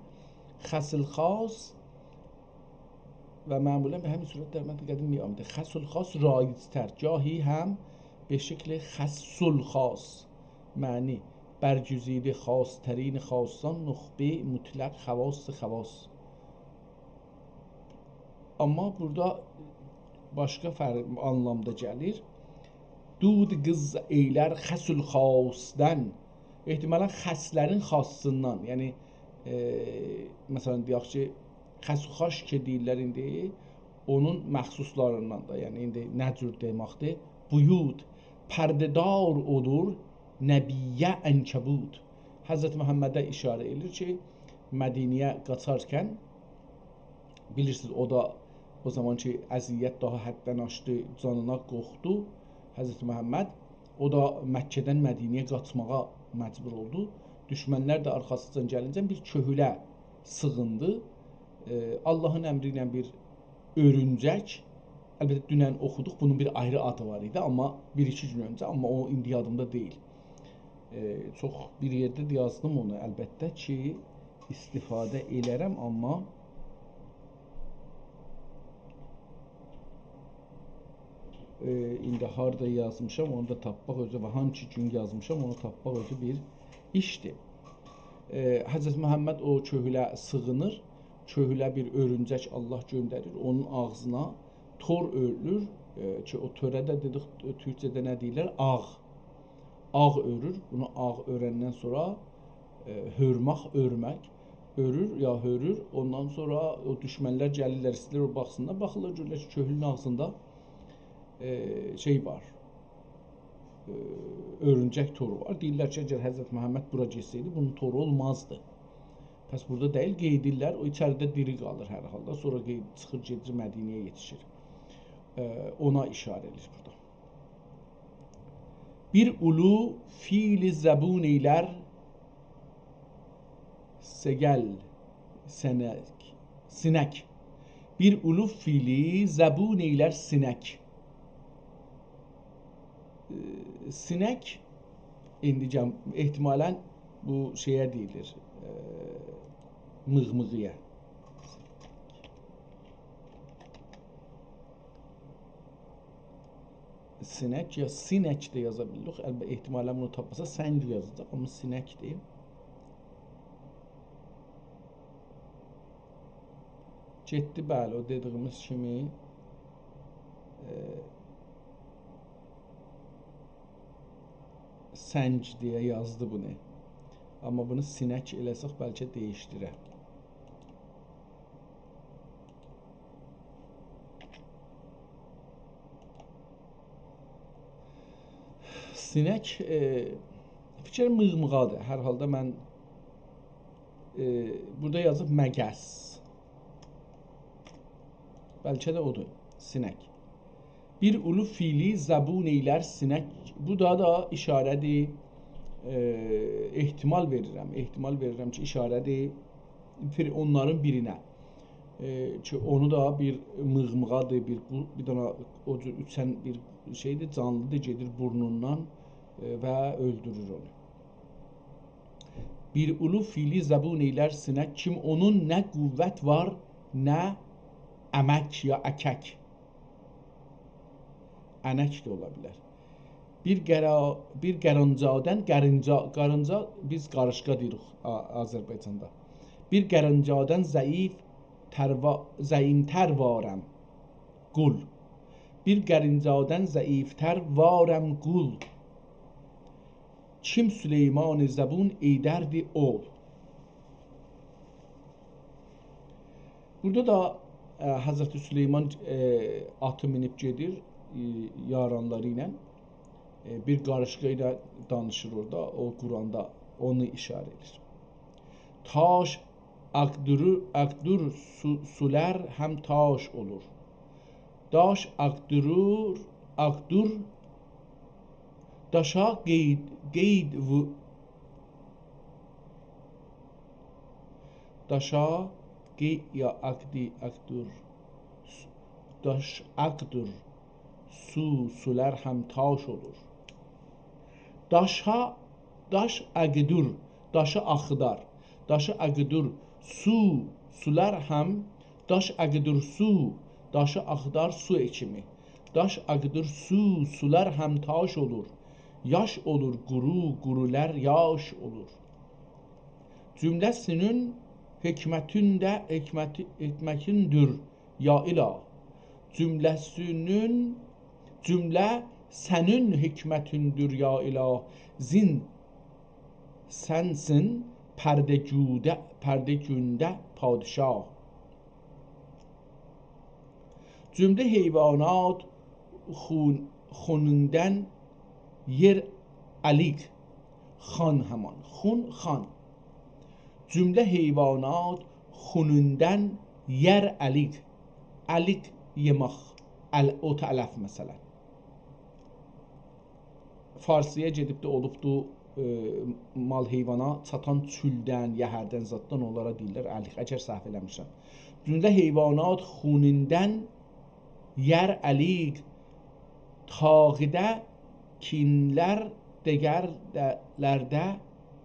خسلخاس و معمولاً به همین صورت در متن قدیم می‌آمده. خسلخاس رایج‌تر، گاهی هم به شکل خسلخاس، معنی برگزیده، خاص‌ترین خاصان، نخبه مطلق، خواص خواص. آمما بورادا باشقا فر-، آنلامدا گلیر. دود قیز ائیلر خسلخاستن. احتمالاً خسلرین خاصیندان، یعنی، ائ، مثلاً، دئیک کی، خسلخاس کی دئییرلر ایندی، اونون مخصوصلاریندان دا، یعنی ایندی نه جور دئمکدیر؟ بیوت، پرده‌دار اولور نبیه عنکبوت. حضرت محمده اشاره ائدیر کی، مدینه‌یه قاچارکن، بیلیرسینیز، او دا او زامان کی، اذیت داها حددن آشدی، جانینا قورخدو حضرت محمد. او دا مکه‌دن مدینه‌یه قاچماغا مجبور اولدو. دوشمنلر ده آرخاسیجان گلینجه بیر کؤهوله سیغیندی. ائ، آللاهین امری ایله بیر اؤرونجک، البته، دونن اوخودوق، بونون بیر آیری آدی وار ایدی، آمما بیر-ایکی گون اؤنجه، آمما او ایندی یادیمدا دئییل. ائ، چوخ بیر یئرده ده یازدیم اونو، البته کی، استفاده ائلرم، آمما، ائ، ایندی هاردا یازمیشام، اونو دا تاپماق اؤزو، و هانسی گون یازمیشام، اونو تاپماق اؤزو بیر ایشدیر. ائ، حضرت محمد او کؤهوله سیغینیر، کؤهوله بیر اؤرونجک آللاه گؤندریر، اونون آغزینا تور اؤرولور، ائ، کی، او توره ده دئدیک، تورکجه‌ده نه دئییرلر؟ آغ. آغ اؤرور. بونو آغ اؤرندن سونرا، ائ، هؤرماق، اؤرمک. اؤرور یا هؤرور. اوندان سونرا او دوشمنلر گلیرلر، ایسته‌ییرلر او باخسینلار. باخیرلار، گؤرورلر کی، کؤهولون آغزیندا، ائ، شئی وار. ائ، اؤرونجک تورو وار. دئییرلر کی، اگر حضرت محمد بورا گئتسه‌یدی، بونون تورو اولمازدی. پس بورادا دئییل، قئییدیرلر، او ایچریده دیری قالیر هر حالدا. سونرا قئیید-، چیخیر، گئدیر مدینه‌یه یئتیشیر. ائ، اونا اشاره ائدیر بورادا. بیر اولو فیل زبون ائیلر سگل، سنک، سینک. بیر اولو فیلی زبون ائیلر سینک. ائ، سینک، ایندی گم-، احتمالاً بو شئیه دئییلیر، ائ، میغمیغی‌یه. سینک یا سینک ده یازا بیلیریک. البته، احتمالاً بونو تاپماسا، سنگ یازاجاق، آمما سینکدیر. گئتدی، بلی، او دئدیگیمیز کیمی، ائ، سنگ دئیه یازدی بونو. آمما بونو سینک ائله‌سک، بلکه دییشدیره. سینک، ائ، فیکریم میغمیغادیر. هر حالدا من، ائ، بورادا یازیب مگس. بلکه ده اودور، سینک. بیر اولو فیلی زبون ائیلر سینک. بو دا، دا اشاره‌دیر، ائ، احتمال وئریرم. احتمال وئریرم کی، اشاره‌دیر فر-، اونلارین بیرینه. ائ، کی، اونو دا بیر میغمیغادیر، بیر قو-، بیر دنه او جور اوچن بیر شئیدیر، جانلیدیر، گئدیر بورنوندان، ائ، و اؤلدورور اونو. بیر اولو فیلی زبون ائیلر سینک، کیم اونون نه قوت وار، نه امک یا اکک. انک ده اولا بیلر. بیر قرا-، بیر قارانجادان، قارینجا، قارینجا بیز قاریشقا دئییریک آ-، آذربایجاندا. بیر قارانجادان ضعیف تر وا-، ضعیف‌تر وارم، قول. بیر قارینجادان ضعیف‌تر وارم، قول. کیم سلیمان زبون ایدردی، اول. بورادا دا، ائ، حضرت سلیمان، ائ، آتی مینیب گئدیر، ائ، یارانلاری ایله، ائ، بیر قاریشقا ایله دانیشیر اورادا، او قرآندا اونو ایشاره ائدیر. داش آغدورور، آغدور سو-، سولار هم داش اولور. داش آغدورور، آغدور، داشا قئید، قئید وو-، داشا قئی-، یا آغدی، آغدور، س-، داش آغدور، سو، سولار هم داش اولور. داشا، داش آغدور، داشی آخیدار. داشی آغدور، سو، سولار هم، داش آغدور سو، داشی آخیدار سو کیمی. داش آغدور سو، سولار هم داش اولور. یاش اولور قورو، قورولار یاش اولور. جمله‌سینین حکمتین ده، حکمتی، حکمتیندیر یا اله. جمله‌سینین، جمله سنین حکمتیندیر یا اله. زین سنسین پرده‌گوده، پرده‌گونده پادشاه. جمله حیوانات خون، خونوندان یئر الیک. خان همان. خون، خان. جمله حیوانات خونوندان یئر الیک. الیک یئمک. ال-، اوت علف مثلا. فارسی‌یا گئدیب ده اولوبدو، ائ، مال حیوانا چاتان چولدن، یهردن، زاددان اونلارا دئییرلر الیک، اگر سهو ائله‌میرسم. جمله حیوانات خونوندان یئر الیک، تاغیده کینلر دگرلرده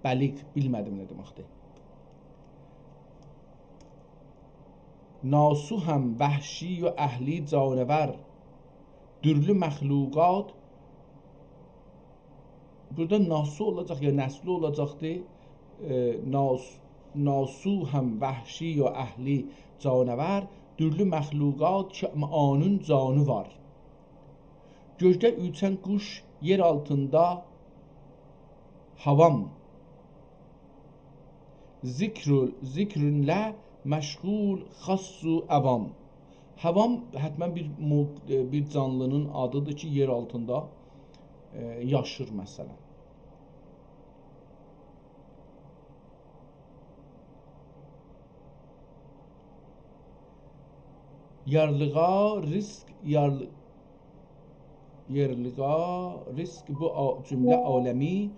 بلیک. بیلمه‌دیم نه دئمکدیر. ناسو هم وحشی و اهلی جانور، دورلو مخلوقات. بورادا ناسو اولاجاق یا نسلو اولاجاقدی. ائ، ناس-، ناسو هم وحشی و اهلی جانور، دورلو مخلوقات کی آنین جانی وار. گؤیده اوچن قوش، یئر آلتیندا هاوام. ذکر، ذکرینله مشغول خاص و عوام. هاوام حتما بیر مو-، ائ، بیر جانلی‌نین آدیدیر کی، یئر آلتیندا، ائ، یاشیر، مثلا. یارلیغا رزق، یارلی-، یارلیغا رزق بو آ-، جمله عالمی،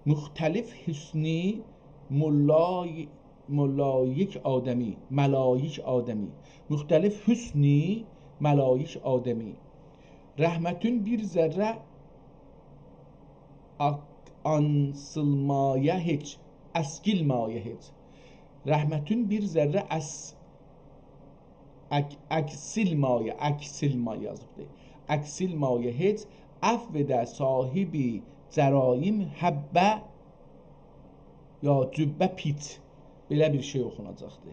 مختلف حسنی ملای-، ملایک آدمی، ملایک آدمی. مختلف حسنی ملایک آدمی. رحمتین بیر ذره آک-، آنسیلمایا هئچ، اسکیلمایا هئچ. رحمتین بیر ذره اس-، اک-، اکسیلمایا، اکسیلما یازیبدی. اکسیلمایا هئچ، عفو ائده صاحب جرایم حبه یا جبه پیچ. بئله بیر شئی اوخوناجاقدی.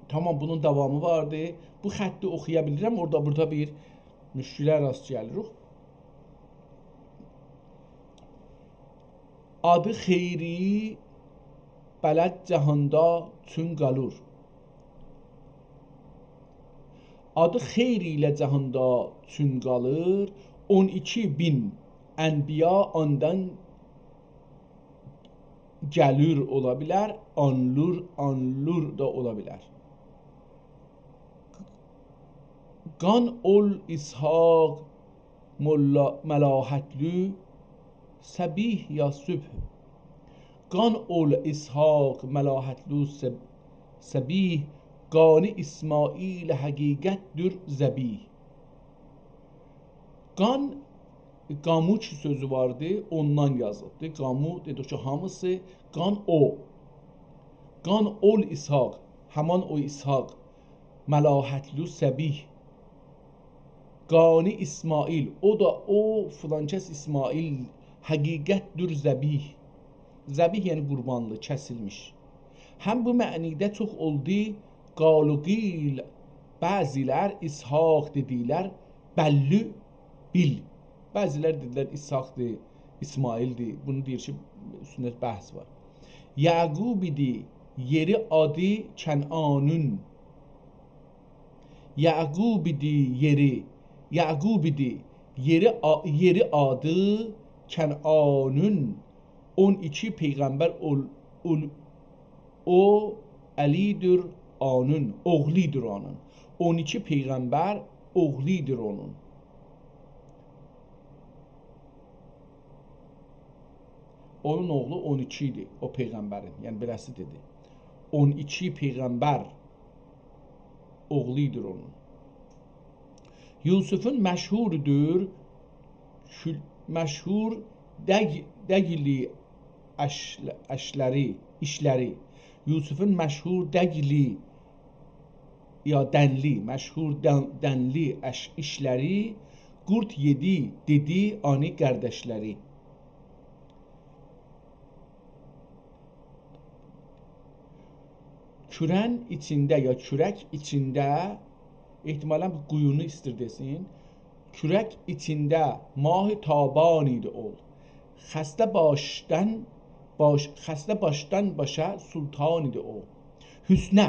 تامام، بونون داوامی واردی. بو خطی اوخویا بیلیرم، اورادا بورادا بیر مشکله راست گلیریک. آدی خیری بلد جهاندا چون قالیر. آدی خیر ایله جهاندا چون قالیر، اون ایکی مین انبیا آندان گلیر اولا بیلر، آنلور، آنلور دا اولا بیلر. قان اول اسحاق ملا-، ملاحتلو صبیح یا صبح. قان اول اسحاق ملاحتلو صب-، صبیح، قانی اسماعیل حقیقتدیر ذبیح. قان، قامو کی سؤزو واردی، اوندان یازیبدی. قامو دئدیک کی، هامیسی قان او. قان اول اسحاق، همان او اسحاق، ملاحتلو صبیح، قانی اسماعیل، او دا او فلان کس اسماعیل، حقیقتدیر ذبیح. ذبیح یعنی قوربانلی، کسیلمیش. هم بو معنیده چوخ اولدو قال و قیل، بعضی‌لر اسحاق دئدیلر، بلّی بیل. بعضی‌لر دئدیلر اسحاق‌دیر، اسماعیل‌دیر. بونو دئییر کی، اوستونده بحث وار. یعقوب ایدی یئری آدی کنعانین. یعقوب ایدی یئری، یعقوب ایدی یئری آ-، یئری آدی کنعانین. اون ایکی پیغمبر اول-، اول-، او علی‌دیر آنین، اوغلودور اونون. اون ایکی پیغمبر اوغلودور اونون. اونون اوغلو اون ایکی ایدی، او پیغمبرین. یعنی، بئله‌سی دئدی. اون ایکی پیغمبر اوغلودور اونون. یوسفون مشهوردور، کول-، مشهور دگ-، دگلی اشل-، اشلری، ایشلری. یوسفون مشهور دگلی، یا دنلی، مشهور دن-، دنلی اش-، ایشلری، قورد یئدی، دئدی، آنی قارداشلاری. کورن ایچینده، یا کورک ایچینده، احتمالاً بو قویونو ایستیر دئسین. کورک ایچینده ماه تابان ایدی اول. خسته باشدان، باش-، خسته باشدان باشا سلطان ایدی او. حسنه،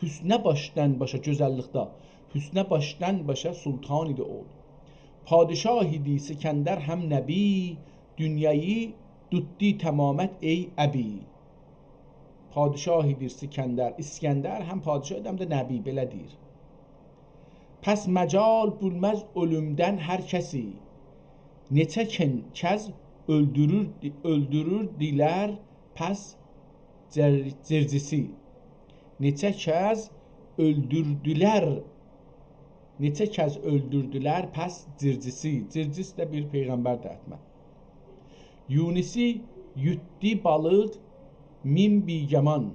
حسنه باشدان باشا، گؤزللیکده. حسنه باشدان باشا سلطان ایدی او. پادشاه ایدی سکندر هم نبی، دونیایی توتدو تمامت ای ابی. پادشاه ایدی سکندر، اسکندر هم پادشاه ایدی، هم ده نبی، بئله دئییر. پس مجال بولمز اؤلومدن هر کسی، نئچه کن-، کز اؤلدورور-، اؤلدوروردولر پس جر-، جرجیسی. نئچه کز اؤلدوردولر، نئچه کز اؤلدوردولر پس جرجیسی. جرجیس ده بیر پیغمبردیر حتماً. یونسی یوتدو بالیق مین بی‌گمان.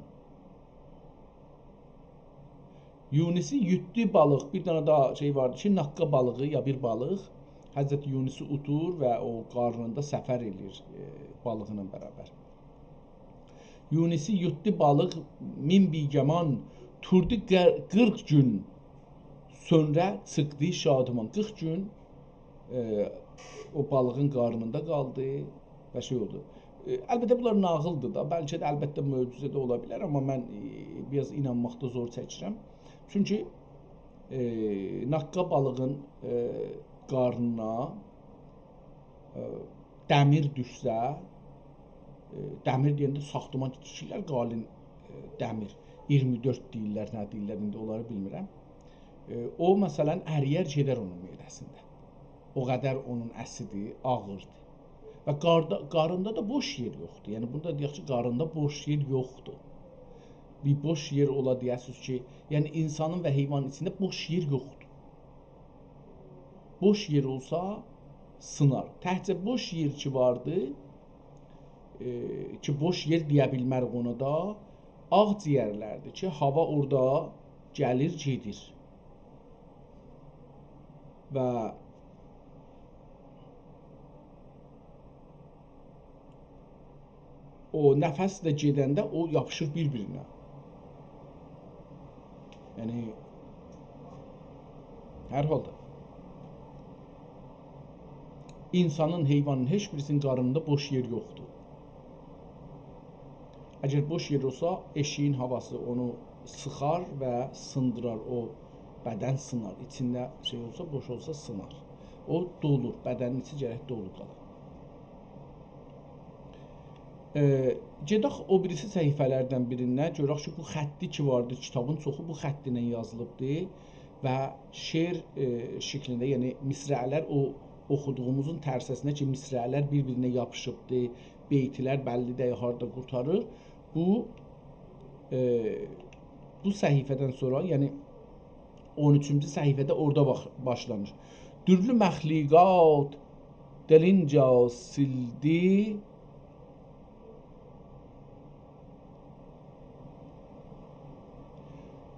یونسی یوتدو بالیق، بیر دنه داها شئی واردی کی، ناققا بالیغی یا بیر بالیق حضرت یونسی اوتور و او قارنیندا سفر ائله‌ییر، ائ، بالیغینان برابر. یونسی یوتدو بالیق مین بی‌گمان، توردو قی-، قیرخ گون، سونرا چیخدی شادمان. قیرخ گون، ائ، او بالیغین قارنیندا قالدی و شئی اولدو. ائ، البته، بونلار ناغیلدیر دا، بلکه ده البته معجزه ده اولا بیلر، آمما من، ائ، بیر آز اینانماقدا زور چکیرم. چونکی، ائ، ناققا بالیغین، ائ، قارنینا، ائ، دمیر دوشسه، ائ، دمیر دئینده ساختمان تیکیرلر، قالین، ائ، دمیر. اییرمی دؤرد دئییرلر، نه دئییرلر، ایندی اونلاری بیلمیرم. ائ، او، مثلاً، ارییر گئدر اونون معده‌سینده. او قدر اونون اسیدی، آغیردی. و قاردا-، قاریندا دا بوش یئر یوخدور. یعنی، بونو دا دئیک کی، قاریندا بوش یئر یوخدور. بیر بوش یئر اولا دئیه‌سینیز کی، یعنی، اینسانین و حیوانین ایچینده بوش یئر یوخدور. بوش یئر اولسا، سینار. تکجه بوش یئر کی واردی، ائ، کی بوش یئر دئیه بیلمه‌ریک اونا دا، آغ‌جیگرلردیر کی، هاوا اورادا گلیر، گئدیر. و او نفس ده گئدنده او یاپیشیر بیر-بیرینه. یعنی، هر حالدا، اینسانین، حیوانین هئچ بیریسینین قارنیندا بوش یئر یوخدور. اگر بوش یئر اولسا، ائشیگین هاواسی اونو سیخار و سیندیرار، او بدن سینار. ایچینده شئی اولسا، بوش اولسا، سینار. او دولور، بدنین ایچی گرک دولو قالا. ائ، گئدک او بیریسی صفحه‌لردن بیرینه، گؤرک کی، بو خطی کی واردی، کیتابین چوخو بو خط ایله یازیلیبدی و شعر، ائ، شکلینده، یعنی مصرع‌لر او اوخودوغوموزون ترسه‌سینه کی، مصرع‌لر بیر-بیرینه یاپیشیبدی، بیت‌لر بللی دئییل هاردا قورتاریر. بو، ائ، بو صفحه‌دن سونرا، یعنی اون اوچونجو صفحه‌ده اورادا باخ-، باشلانیر. دورلو مخلوقات دلینجه سیلدی،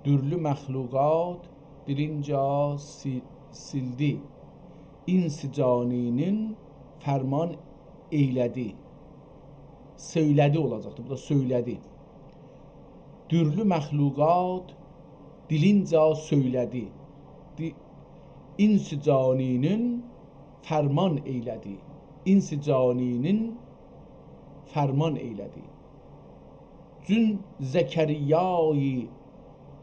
دورلو مخلوقات دلینجه سی-، سیلدی، انس جانی‌نین فرمان ائیله‌دی. سؤیله‌دی اولاجاقدی، بو دا سؤیله‌دی. تورلو مخلوقات دیلینجه سؤیله‌دی. دی-، انس جانی‌نین فرمان ائیله‌دی. انس جانی‌نین فرمان ائیله‌دی. چون زکریای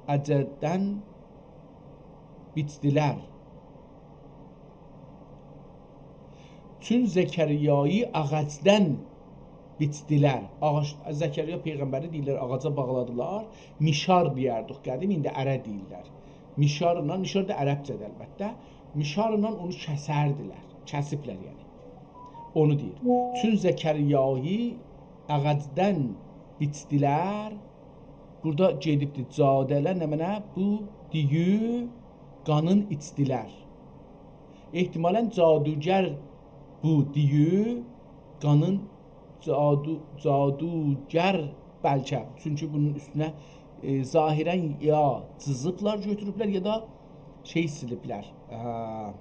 اغاجدان بیچدیلر. چون زکریایی آغاجدان بیچدیلر. آغاج، زکریا پیغمبری دئییرلر، آغاجا باغلادیلار. میشار دئیردیک قدیم، ایندی اره دئییرلر. میشارلا، میشار دا عربجه‌دیر البته. میشارلا اونو کسردیلر. کسیبلر یعنی. اونو دئییر. چون زکریایی آغاجدان بیچدیلر. بورادا گئدیبدی جاده‌لر، نمنه؟ بو دییو قانین ایچدیلر. احتمالاً جادوگر بو دییو قانین جادو، جادوگر بلکه. چونکی بونون اوستونه، ائ، ظاهراً یا جیزیبلار، گؤتوروبلر، یا دا شئی سیلیبلر. اه،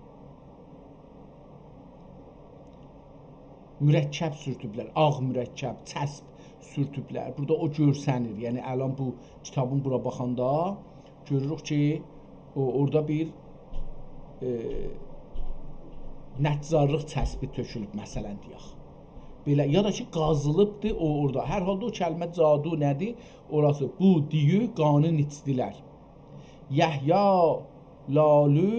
مرکب سورتوبلر، آغ مرکب، چسب سورتوبلر. بورادا او گؤرسنیر. یعنی الان بو کیتابین بورا باخاندا گؤروروک کی، او، اورادا بیر، ائ، نجارلیق چسبی تؤکولوب، مثلاً دئیک. بئله، یا دا کی، قازیلیبدی او اورادا. هر حالدا او کلمه جادو نه‌دیر؟ اوراسی. بو دییو قانین ایچدیلر. یحیی لالو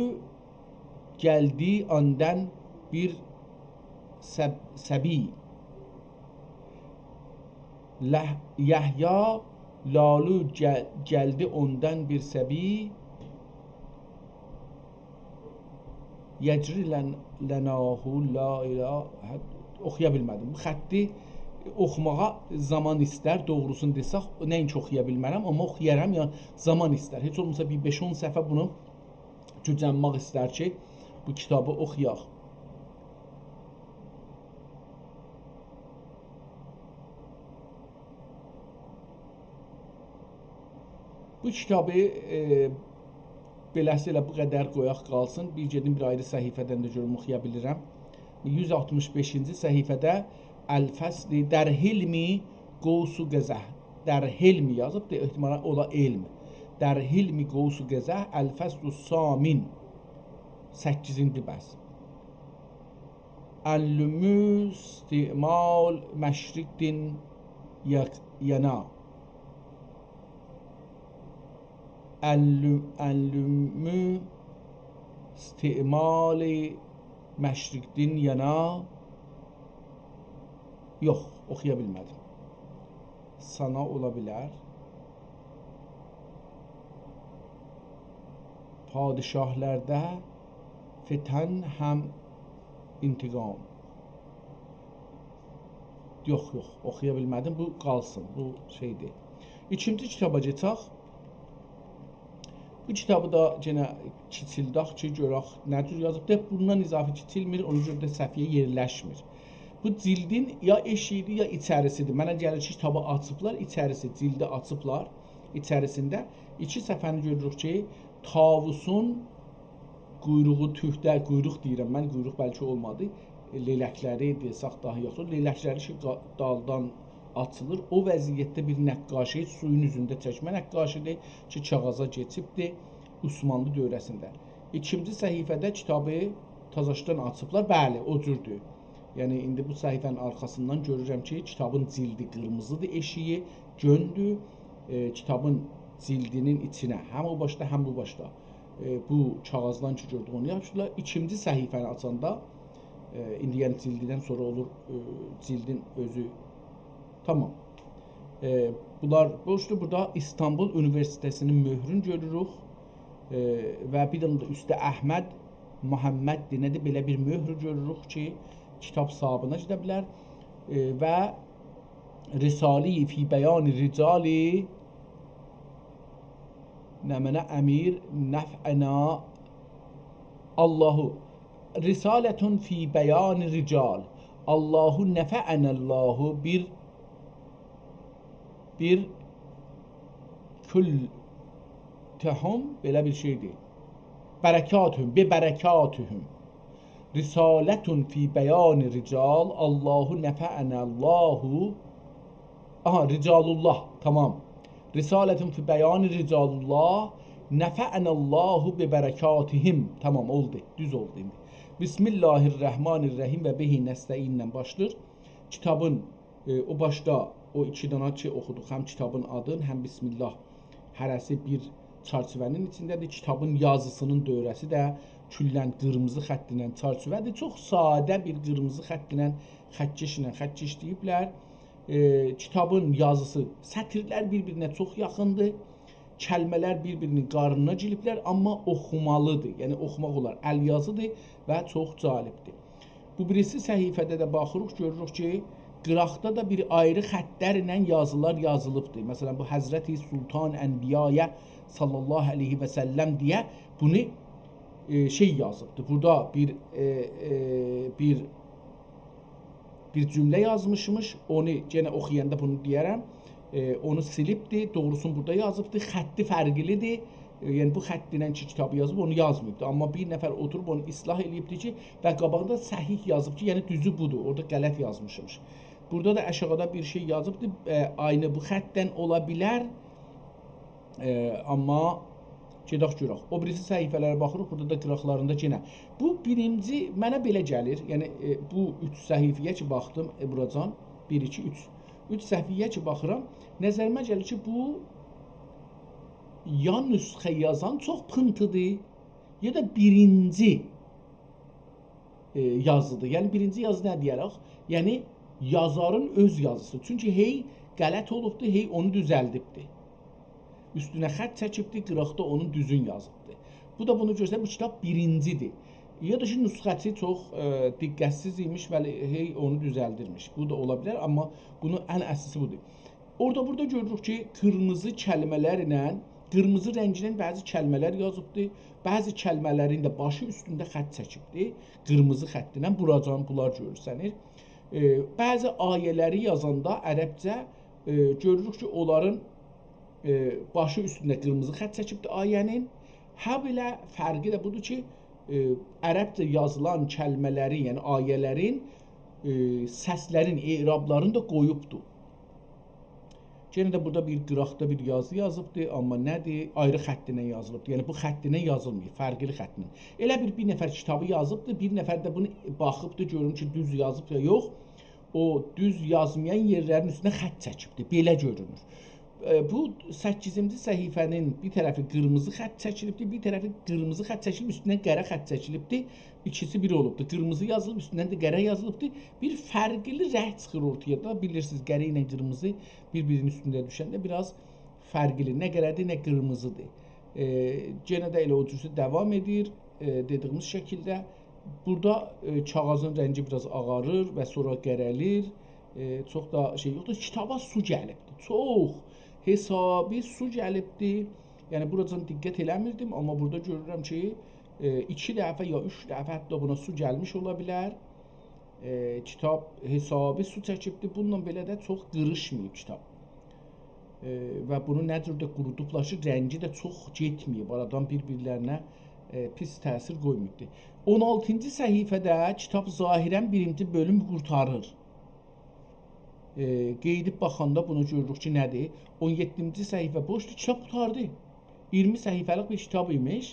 گلدی اوندان بیر سب-، صبی. لح-، یحیی لالو گل-، گلدی اوندان بیر صبی. یجری لن-، لناه لا اله، اوخویا بیلمه‌دیم. بو خطی اوخوماغا زامان ایستر، دوغروسونو دئسک، نه‌اینکی اوخویا بیلمه‌رم، آمما اوخویارام، یعنی زامان ایستر. هئچ اولماسا بیر بئش-اون صفحه بونو گوجنمک ایستر کی، بو کیتابی اوخویاق. بو کیتابی، ائ، بئله‌سی ائله بو قدر قویاق قالسین. بیر گئدیم بیر آیری صفحه‌دن ده گؤروم اوخویا بیلیرم. یوز آلتمیش بئشینجی صفحه‌ده الفصل در حلم غوث قزح. در حلم یازیبدیر، احتمالاً اولا علم. در حلم غوث قزح الفصل الثامن. سککیزینجی بحث. اللومو استعمال مشرقدن یک-، ینا. اللو-، اللومو استعمال مشرقدن ینا. یوخ، اوخویا بیلمه‌دیم. سانا اولا بیلر. پادشاهلرده فتن هم انتقام. یوخ، یوخ، اوخویا بیلمه‌دیم. بو قالسین، بو شئیدیر. ایکینجی کیتابا کئچک. بو کیتابی دا یئنه کیچیلدک کی، گؤرک نه جور یازیبدیر. بوندان اضافه کیچیلمیر، اونا گؤره ده صفحه‌یه یئرلشمیر. بو جیلدین یا ائشیگیدیر، یا ایچریسیدیر. منه گلیر کی، کیتابی آچیبلار، ایچریسی، جیلدی آچیبلار. ایچریسینده ایکی صفحه‌نی گؤروروک کی، طاووسون قویروغو تورکده، قویروق دئییرم من، قویروق بلکه اولمادی، لئلکلری دئسک داها یاخشی اولور. لئلکلری کی، قا-، دالدان آچیلیر. او وضعیتده بیر نقاشی، سویون اوزونده چکمه نقاشی‌دیر کی، کاغیذا کئچیبدیر عثمانلی دؤوره‌سینده. ایکینجی صفحه‌ده کیتابی تازاشدان آچیبلار. بلی، او جوردور. یعنی، ایندی بو صفحه‌نین آرخاسیندان گؤرورم کی، کیتابین جیلدی قیرمیزی‌دیر، ائشیگی گؤندور. ائ، کیتابین جیلدینین ایچینه، هم او باشدا، هم بو باشدا، ائ، بو کاغیذدان کی گؤردوک، اونو یاپیشدیرلار. ایکینجی صفحه‌نی آچاندا، ائ، ایندی یعنی جیلدیدن سونرا اولور، ائ، جیلدین اؤزو. تامام. ائ، بونلار بوشدور. بورادا ایستانبول اونیوئرسیته‌سینین مؤهرون گؤروروک. ائ، و بیر دنه ده اوسته احمد محمد دئنه ده بئله بیر مؤهر گؤروروک کی، کیتاب صاحابینا گئده بیلر. ائ، و رساله‌ای فی بیان رجال، نمنه امیر نفعنا الله. رسالة فی بیان رجال. الله نفعنا الله بیر، بیر کلتهم، بئله بیر شئیدیر. برکاتهم، ببرکاتهم. رسالة فی بیان رجال، الله نفعنا الله. آها، رجال الله، تامام. رسالة فی بیان رجال الله، نفعنا الله ببرکاتهم. تمام، اولدو. دوز اولدو ایندی. بسم الله الرحمن الرحیم و به نستعین ایله باشلاییر. کیتابین، ائ، او باشدا او ایکی دانا شئی اوخودوق. هم کیتابین آدین، هم بسم الله هره‌سی بیر چرچیوه‌نین ایچینده‌دیر. کیتابین یازیسینین دؤوره‌سی ده کلاً قیرمیزی خط ایله چرچیوه‌دیر. چوخ ساده بیر قیرمیزی خط ایله، خط‌کش ایله خط‌کش دئییبلر. ائ، کیتابین یازیسی، سطیرلر بیر-بیرینه چوخ یاخیندیر. کلمه‌لر بیر-بیرینین قارنینا گیریبلر، آمما اوخومالیدیر. یعنی اوخوماق اولار. ال یازیدیر و چوخ جالبدیر. بو بیریسی صفحه‌ده ده باخیریق، گؤروروک کی، قیراقدا دا بیر آیری خطلرله یازیلار یازیلیبدیر. مثلاً، بو حضرت سلطان انبیایا صلی الله علیه و سلم دئیه بونو، ائ، شئی یازیبدیر. بورادا بیر، ائ، ائ، بیر بیر جمله یازمیشمیش، اونو یئنه اوخویاندا بونو دئیه‌رم. ائ، اونو سیلیبدی، دوغروسونو بورادا یازیبدی، خطی فرقلیدیر. ائ، یعنی بو خط ایله کی کیتابی یازیب، اونو یازماییبدی. آمما بیر نفر اوتوروب اونو اصلاح ائله‌ییبدی کی، و قاباغیندا صحیح یازیب کی، یعنی دوزو بودور، اورادا غلط یازمیشمیش. بورادا دا آشاغیدا بیر شئی یازیبدی، ائ، عینی بو خطدن اولا بیلر. ائ، آمما گئدک گؤرک. او بیریسی صفحه‌لره باخیریق، بورادا دا قیراقلاریندا یئنه. بو بیرینجی، منه بئله گلیر، یعنی، ائ، بو اوچ صفحه‌یه کی باخدیم، ائ، بوراجان، بیر، ایکی، اوچ. اوچ صفحه‌یه کی باخیرام، نظریمه گلیر کی، بو یا نسخه یازان چوخ پینتیدیر، یا دا بیرینجی ائ، یازیدیر. یعنی بیرینجی یازی نه دئیه‌رک؟ یعنی یازارین اؤز یازیسی. چونکی هئی غلط اولوبدور، هئی اونو دوزلدیبدیر. اوستونه خط چکیبدیر، قیراقدا اونون دوزون یازیبدیر. بو دا بونو گؤستریر، بو کیتاب بیرینجیدیر. یا دا کی، نسخه‌چی چوخ، ائ، دقت‌سیز ایمیش، بلی، هئی اونو دوزلدیرمیش. بو دا اولا بیلر، آمما بونون ان اصلی‌سی بودور. اورادا بورادا گؤروروک کی، قیرمیزی کلمه‌لرله، قیرمیزی رنگینن بعضی کلمه‌لر یازیبدی. بعضی کلمه‌لرین ده باشی اوستونده خط چکیبدی. قیرمیزی خط ایله بوراجان بونلار گؤرسنیر. ائ، بعضی آیه‌لری یازاندا عربجه، ائ، گؤروروک کی، اونلارین، ائ، باشی اوستونده قیرمیزی خط چکیبدی آیه‌نین. هابئله فرقی ده بودور کی، ائ، عربجه یازیلان کلمه‌لرین، یعنی آیه‌لرین، ائ، سسلرین، اعرابلارینی دا قویوبدو. یئنه ده بورادا بیر قیراقدا بیر یازی یازیبدی، آمما نه‌دیر؟ آیری خط ایله یازیلیبدی. یعنی بو خط ایله یازیلماییب، فرقلی خط ایله. ائله بیر، بیر نفر کیتابی یازیبدی، بیر نفر ده بونو باخیبدی، گؤروم کی، دوز یازیب یا یوخ. او دوز یازمایان یئرلرین اوستونه خط چکیبدی. بئله گؤرونور. ائ، بو سککیزینجی صفحه‌نین بیر طرفی قیرمیزی خط چکیلیبدی، بیر طرفی قیرمیزی خط چکیلیب، اوستوندن قره خط چکیلیبدی. ایکیسی بیر اولوبدو. قیرمیزی یازیلیب، اوستوندن ده قره یازیلیبدی. بیر فرقلی رنگ چیخیر اورتایا دا. بیلیرسینیز، قره ایله قیرمیزی بیر-بیرینین اوستونده دوشنده بیر آز فرقلی. نه قره‌دیر، نه قیرمیزیدیر. ائ، یئنه ده ائله او جورسه داوام ائدیر، ائ، دئدیگیمیز شکیلده. بورادا، ائ، کاغیذین رنگی بیر آز آغاریر و سونرا قره‌لیر. ائ، چوخ دا شئی یوخدور. کیتابا سو گلیبدیر. چوخ حسابی سو گلیبدیر. یعنی، بوراجان دقت ائله‌میردیم، آمما بورادا گؤرورم کی، ائ، ایکی دفعه یا اوچ دفعه حتی بونا سو گلمیش اولا بیلر. ائ، کیتاب حسابی سو چکیبدیر. بونونلا بئله ده چوخ قیریشماییب کیتاب. ائ، و بونو نه جور ده قورودوبلار کی، رنگی ده چوخ گئتمه‌ییب. آرادان بیر-بیرلرینه، ائ، پیس تأثیر قویماییبدی. اون آلتینجی صفحه‌ده کیتاب ظاهراً بیرینجی بؤلوم قورتاریر. ائ، قئییدیب باخاندا بونو گؤروروک کی، نه‌دیر؟ اون یئددینجی صفحه بوشدور، کیتاب قوتاردی. اییرمی صفحه‌لیک بیر کیتاب ایمیش.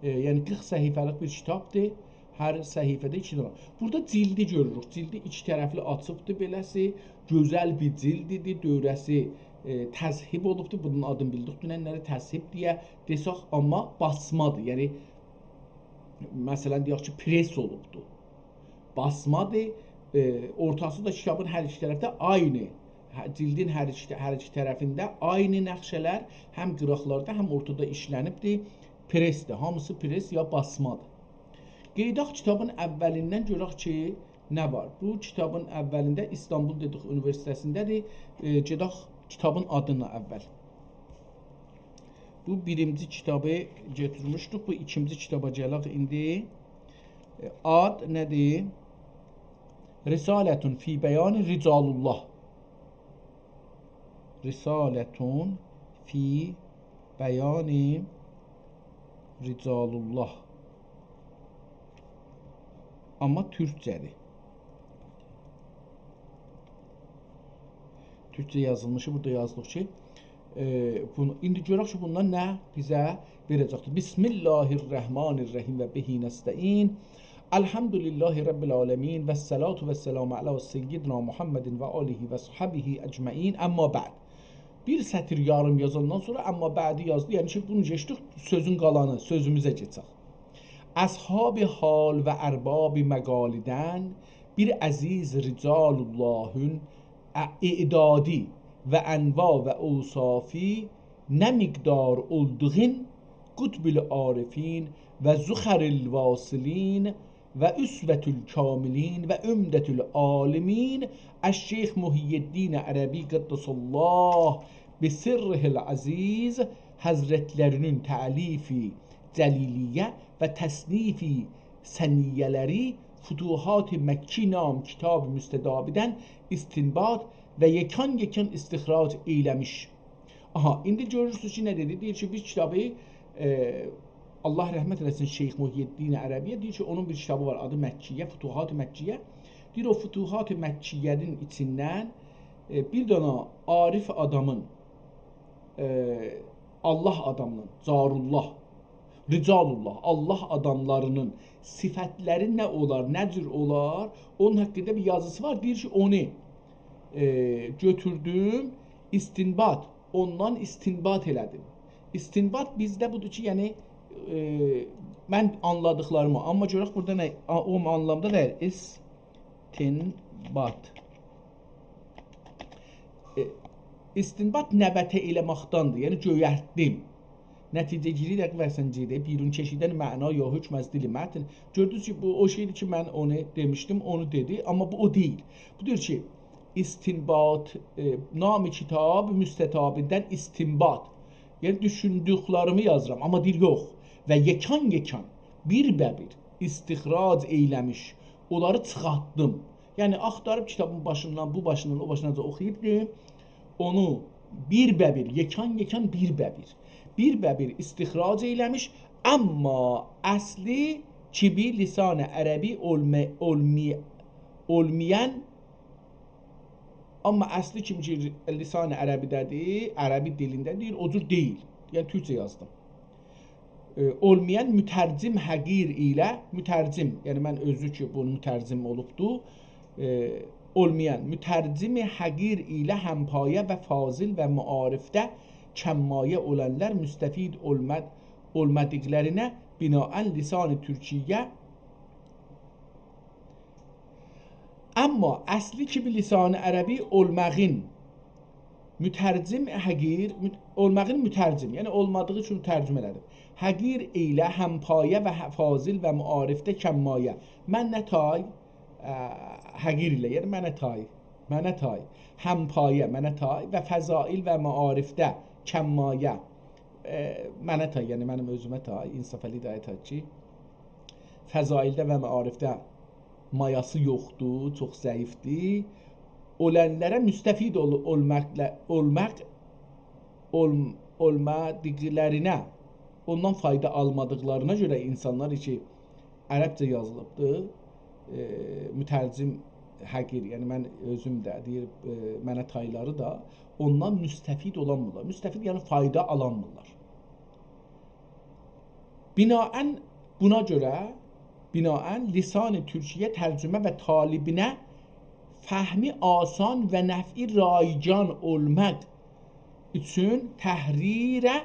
ائ، یعنی قیرخ صفحه‌لیک بیر کیتابدیر. هر صفحه‌ده ایکی دنه. بورادا جیلدی گؤروروک. جیلدی ایکی طرفلی آچیبدیر بئله‌سی. گؤزل بیر جیلدیدیر. دؤوره‌سی، ائ، تذهیب اولوبدور. بونون آدینی بیلدیک دوننلری، تذهیب دئیه دئسک، آمما باسمادیر. یعنی، مثلاً، دئیک کی، پرس اولوبدور. باسمادیر. ائ، اورتاسی دا کیتابین هر ایکی طرفده عینی، هه، جیلدین هر ایکی، هر ایکی طرفینده عینی نقشه‌لر هم قیراقلاردا، هم اورتادا ایشلنیبدیر. پرسدیر، هامیسی پرس یا باسمادیر. قئییداق کیتابین اوّلیندن گؤرک کی، نه وار. بو کیتابین اوّلینده، ایستانبول دئدیک اونیوئرسیته‌سینده‌دیر. ائ، گئدک کیتابین آدینا اوّل. بو بیرینجی کیتابی گؤتورموشدوک. بو ایکینجی کیتابا گلک ایندی. ائ، آد نه‌دیر؟ رسالة فی بیان رجال الله. رسالة فی بیان رجال الله. آمما تورکجه‌دیر. تورکجه یازیلمیشی بورادا یازدیق کی، ائ، بونو، ایندی گؤرک کی، بوندان نه بیزه وئره‌جکدیر. بسم الله الرحمن الرحیم و به نستعین. الحمد لله رب العالمین و الصلاة و السلام علی سیدنا محمد و آله و صحبه اجمعین. اما بعد. بیر سطر یاریم یازاندان سونرا اما بعدی یازدی. یعنی کی، بونو کئچدیک، سؤزون قالانی، سؤزوموزه کئچک. اصحاب حال و ارباب مقالدن، بیر عزیز رجال اللهین ا-، اعدادی و انواع و اوصافی نه مقدار اولدوغون، قطب العارفین و ذخر الواصلین و اسوة الکاملین و عمدة العالمین الشیخ محی‌الدین عربی قدس الله بسره العزیز حضرتلری‌نین تألیف جلیلیه و تصنیف ثنیه‌لری فتوحات مکی نام کتاب مستطابیدن استنباط و یکان یکان استخراج ائیله‌میش. آها، ایندی گؤرورسونوز کی، نه دئدی؟ دئییر کی، بیر کیتابی، ائ، الله رحمت ائله‌سین شیخ محی‌الدین عربی‌یه، دئییر کی، اونون بیر کیتابی وار، آدی مکیه، فتوحات مکیه. دئییر، او فتوحات مکیه‌نین ایچیندن، ائ، بیر دنه عارف آدامین، ائ، الله آدامینین، جارالله، رجال‌الله، الله آداملاری‌نین صفتلری نه اولار، نه جور اولار، اونون حاقیندا بیر یازیسی وار. دئییر کی، اونو، ائ، گؤتوردوم، استنباط، اوندان استنباط ائله‌دیم. استنباط بیزده بودور کی، یعنی، ائ، من آنلادیقلاریمی، آمما گؤرک بورادا نه، آ-، او آنلامدا دئییل، استنباط. ائ، استنباط نبته ائله‌مکدندیر، یعنی گؤیرتدیم. نتیجه‌گیری ده وزن‌گیری، بیرون کشیدن معنا یا حکم از دل متن. گؤردونوز کی، بو او شئیدیر کی، من اونو دئمیشدیم، اونو دئدی، آمما بو او دئییل. بو دئییر کی، استنباط، ائ، نام کتاب مستطابیدن استنباط. یعنی دوشوندوکلریمی یازیرام، آمما دئییر یوخ. و یکان یکان، بیر به بیر استخراج ائیله‌میش، اونلاری چیخارتدیم. یعنی آختاریب کیتابین باشیندان، بو باشیندان، او باشیندان اوخویوبدو. اونو بیر به بیر، یکان یکان بیر به بیر، بیر به بیر استخراج ائیله‌میش، آمما اصلی کیمی لسان عربی اولما-، اولمی-، اولمایان، آمما اصلی کیمی کی، لسان عربی‌ده‌دیر، عربی دیلینده دئییر، او جور دئییل. یعنی تورکجه یازدیم. ائ، اولمایان مترجم حقیر ایله، مترجم، یعنی من اؤزو کی، بونو مترجم اولوبدو، ائ، اولمایان مترجم حقیر ایله همپایه و فاضل و معارفده کم‌مایه اولانلار مستفید اولما-، اولمادیقلارینا بناءً لسان ترکیه آمما اصلی کیمی لسان عربی اولماغین مترجم حقیر، مت-، اولماغین مترجم، یعنی اولمادیغی اوچون ترجمه ائله‌دیم. حقیر ایله همپایه و ه-، فاضل و معارفده کم‌مایه. من نه تای، اه، حقیر ایله، یعنی منه تای، منه تای. همپایه، منه تای و فضائل و معارفده کم‌مایه. اه، منه تای، یعنی منیم اؤزومه تای، انصافعلی دایه تای کی، فضائلده و معارفده مایاسی یوخدور، چوخ ضعیفدیر. اولانلارا مستفید اول-، اولماقلا-، اولماق، اول-، اولمادیقلارینا، اوندان فایدا آلمادیقلارینا گؤره انسانلار کی، عربجه یازیلیبدیر، ائ، مترجم حقیر، یعنی من اؤزوم ده دئییر، ائ، منه تایلاری دا اوندان مستفید اولانمیرلار. مستفید، یعنی فایدا آلانمیرلار. بناءً بونا گؤره، بناءً لسان ترکیه ترجمه و طالبینه فهمی آسان و نفعی رایگان اولماق اوچون تحریره،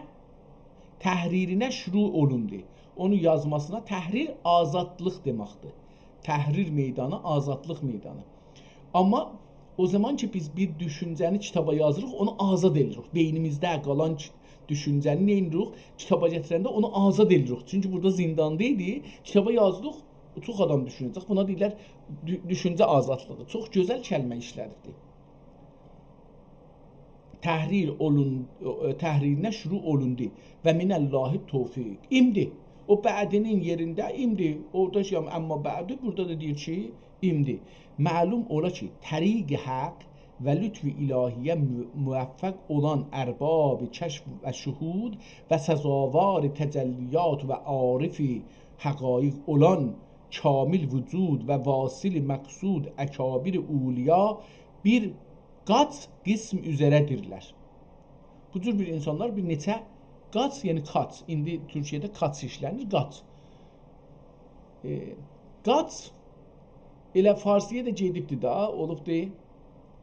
تحریرینه شروع اولوندو. اونو یازماسینا تحریر آزادلیق دئمکدیر. تحریر میدانی، آزادلیق میدانی. آمما او زامان کی، بیز بیر دوشونجه‌نی کیتابا یازیریق، اونو آزاد ائدیریک. بئینیمیزده قالان کی-، دوشونجه‌نی نه ائدیریک؟ کیتابا گتیرنده اونو آزاد ائدیریک. چونکی بورادا زینداندا ایدی، کیتابا یازدیق، چوخ آدام دوشونه‌جک. بونا دئییرلر دو-، دوشونجه آزادلیغی. چوخ گؤزل کلمه ایشله‌دیبدیر. تحریر اولون-، تحریرینه شروع اولوندو. و من الله توفیق. ایمدی. او بعدینین یئرینده ایمدی. اورادا کی، اما بعدی، بورادا دا دئییر کی، ایمدی. معلوم اولا کی، طریق حق و لطف الهیه مو-، موفق اولان ارباب کشف و شهود و سزاوار تجلیات و عارف حقایق اولان کامل وجود و واصل مقصود اکابر اولیا بیر قاچ قسم اوزره‌دیرلر. بو جور بیر اینسانلار بیر نئچه قاچ، یعنی کاچ. ایندی تورکیه‌ده کاچ ایشله‌نیر، قاچ. ائ، قاچ ائله فارسی‌یه ده گئدیبدی دا، اولوبدو،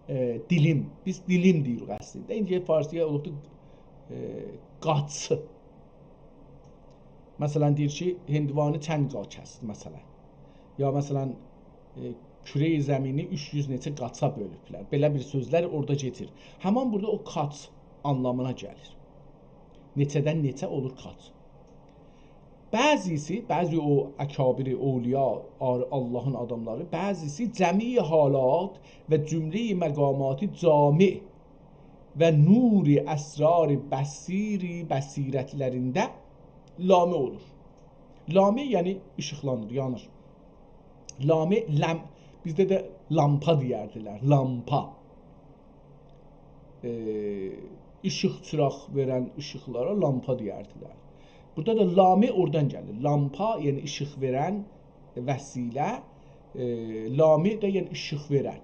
ائ، دیلیم. بیز دیلیم دئییریک اصلینده. ایندی فارسی‌یه اولوبدو، ائ، قاچ. مثلا، دئییر کی، هندوانی چند قاچ است، مثلا. یا، مثلا، ائ، کره‌ی زمینی اوچ یوز نئچه قاچا بؤلوبلر. بئله بیر سؤزلر اورادا کئچیر. همان بورادا او قاچ آنلامینا گلیر. نئچه‌دن نئچه اولور قاچ. بعضیسی، بعضی او اکابر، اولیا، آر-، آللاهین آداملاری، بعضیسی جمیع حالات و جمله‌ی مقامات جامع و نور اسرار بصیر بصیرتلرینده لامع اولور. لامع، یعنی ایشیقلانیر، یانیر. لامع، لم-، بیزده ده لامپا دئیردیلر، لامپا. ائ، ایشیق، چیراق وئرن ایشیقلارا لامپا دئیردیلر. بورادا دا لامع اورادان گلیر. لامپا، یعنی ایشیق وئرن وسیله، ائ، لامع ده، یعنی ایشیق وئرن.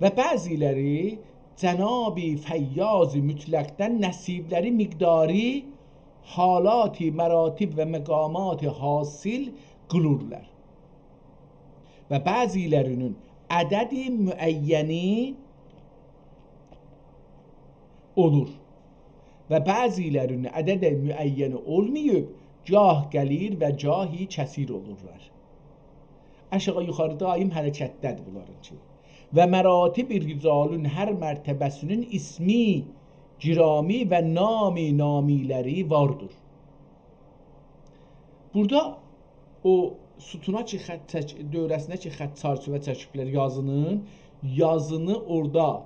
و بعضیلری جناب فیاض مطلقدن نصیبلری مقداری حالات، مراتب و مقامات حاصل قیلورلار. و بعضیلرینین عدد معینی اولور. و بعضیلرینین عدد معینی اولماییب، گاه قلیل و گاهی کثیر اولورلار. آشاغی یوخاری دائم حرکتده‌دیر بونلارینکی. و مراتب رجالین هر مرتبه‌سینین اسمی گرامی و نام نامیلری واردیر. بورادا او ستونا کی خط چک-، دؤوره‌سینه کی خط چرچیوه چکیبلر یازینین، یازینی اورادا،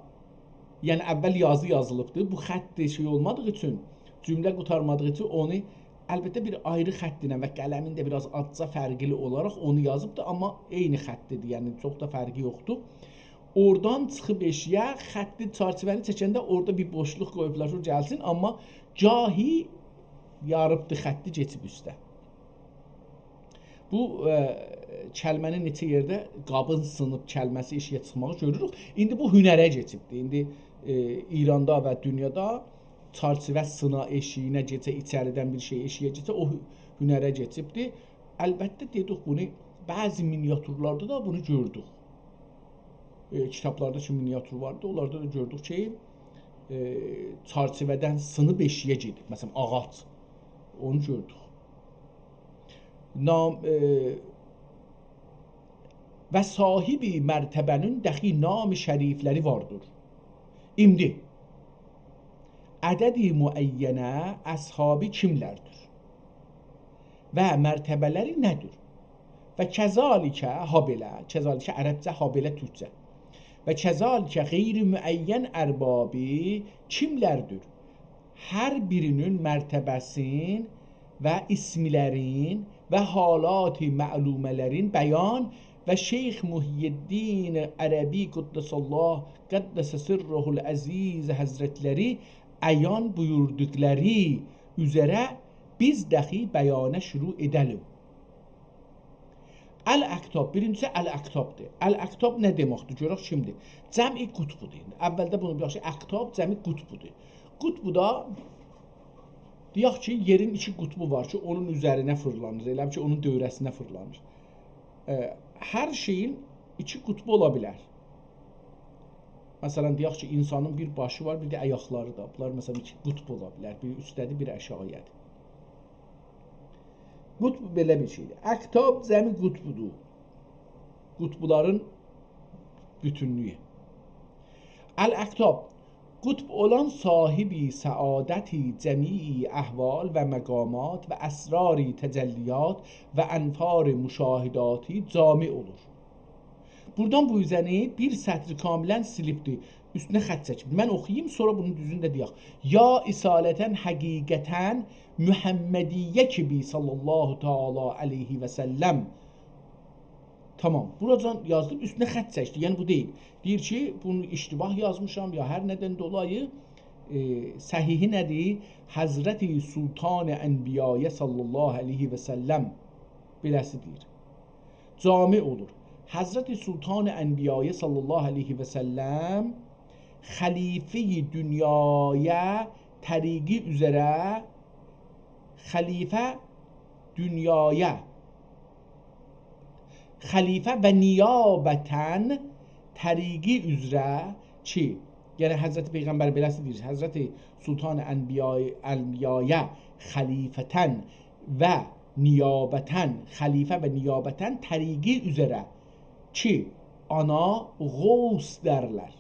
یعنی اول یازی یازیلیبدی. بو خط ده شئی اولمادیغی اوچون، جمله قوتارمادیغی اوچون اونو، البته، بیر آیری خط ایله و قلمین ده بیر آز آزجا فرقلی اولاراق اونو یازیبدی، آمما عینی خطدیر، یعنی چوخ دا فرقی یوخدور. اورادان چیخیب ائشییه، خطی، چرچیوه‌نی چکنده اورادا بیر بوشلوق قویوبلار کی او گلسین، آمما گاهی یاریبدی خطی، کئچیب اوسته. بو، ائ، کلمه‌نین نئچه یئرده قابین سینیب کلمه‌سی ائشییه چیخماغی گؤروروک. ایندی بو هنره کئچیبدیر. ایندی، ائ، ایراندا و دونیادا چرچیوه سینا ائشییینه کئچه، ایچریدن بیر شئی ائشییه کئچه، او هو-، هنره کئچیبدیر. البته، دئدیک بونو، بعضی مینیاتورلاردا دا بونو گؤردوک. ائ، کیتابلاردا کی مینیاتور واردی، اونلاردا دا گؤردوک کی، ائ، چرچیوه‌دن سینیب ائشییه گئدیب. مثلا، آغاج. اونو گؤردوک. نام، ائ، و صاحب مرتبه‌نین دخی نام شریفلری واردیر. ایندی عدد معینه اصحابی کیملردیر و مرتبه‌لری نه‌دیر؟ و کذالک، هابئله، کذالک عربجه، هابئله تورکجه. و کذالک غیر معین اربابی کیملردیر؟ هر بیرینین مرتبه‌سین و اسملرین و حالات معلومه‌لرین بیان و شیخ محی‌الدین عربی قدس الله، قدس سره العزیز حضرتلری عیان بویوردوقلاری اوزره بیز دخی بیانه شروع ائده‌لیم. الاقطاب، بیرینجیسی الاقطابدیر. الاقطاب نه دئمکدیر؟ گؤرک کیمدیر؟ جمع قطبدور. اوّلده بونو بیر یاخشی، اقطاب جمع قطبدور. قطب دا، دئیک کی، یئرین ایکی قطبو وار کی، اونون اوزرینه فیرلانیر، ائله بیل کی، اونون دؤوره‌سینه فیرلانیر. ائ، هر شئیین ایکی قطبو اولا بیلر. مثلا، دئیک کی، اینسانین بیر باشی وار، بیر ده آیاقلاری دا. بونلار، مثلا، ایکی قطب اولا بیلر. بیری اوستده‌دیر، بیری آشاغیدادیر. قطب بئله بیر شئیدیر. اقطاب جمع قطبدور. قطبلارین بوتونلویو. الاقطاب، قطب اولان صاحب سعادت جمیع احوال و مقامات و اسرار تجلیات و انوار مشاهداتی جامع اولور. بورادان بو اوزه‌نی بیر سطری کاملا سیلیبدی. اوستونه خط چکیب. من اوخویوم، سونرا بونون دوزونو ده دئیک. یا اصالتا حقیقتا محمدیه کیبی صلی الله تعالی علیه و سلم. تامام. بوراجان یازدیم، اوستونه خط چکدی. یعنی بو دئییل. دئییر کی، بونو اشتباه یازمیشام یا هر ندن دولایی، ائ، صحیحی نه‌دیر؟ حضرت سلطان انبیایه صلی الله علیه و سلم. بئله‌سی دئییر. جامع اولور. حضرت سلطان انبیایه صلی الله علیه و سلم خلیفهٔ دنیایا طریقی اوزره، خلیفه دنیایا، خلیفه و نیابتاً طریقی اوزره کی، یعنی حضرت پیغمبر بئله‌سی دئییر، حضرت سلطان انبیای-، انبیایا خلیفتاً و نیابتاً، خلیفه و نیابتاً طریقی اوزره کی، اونا غوث درلر.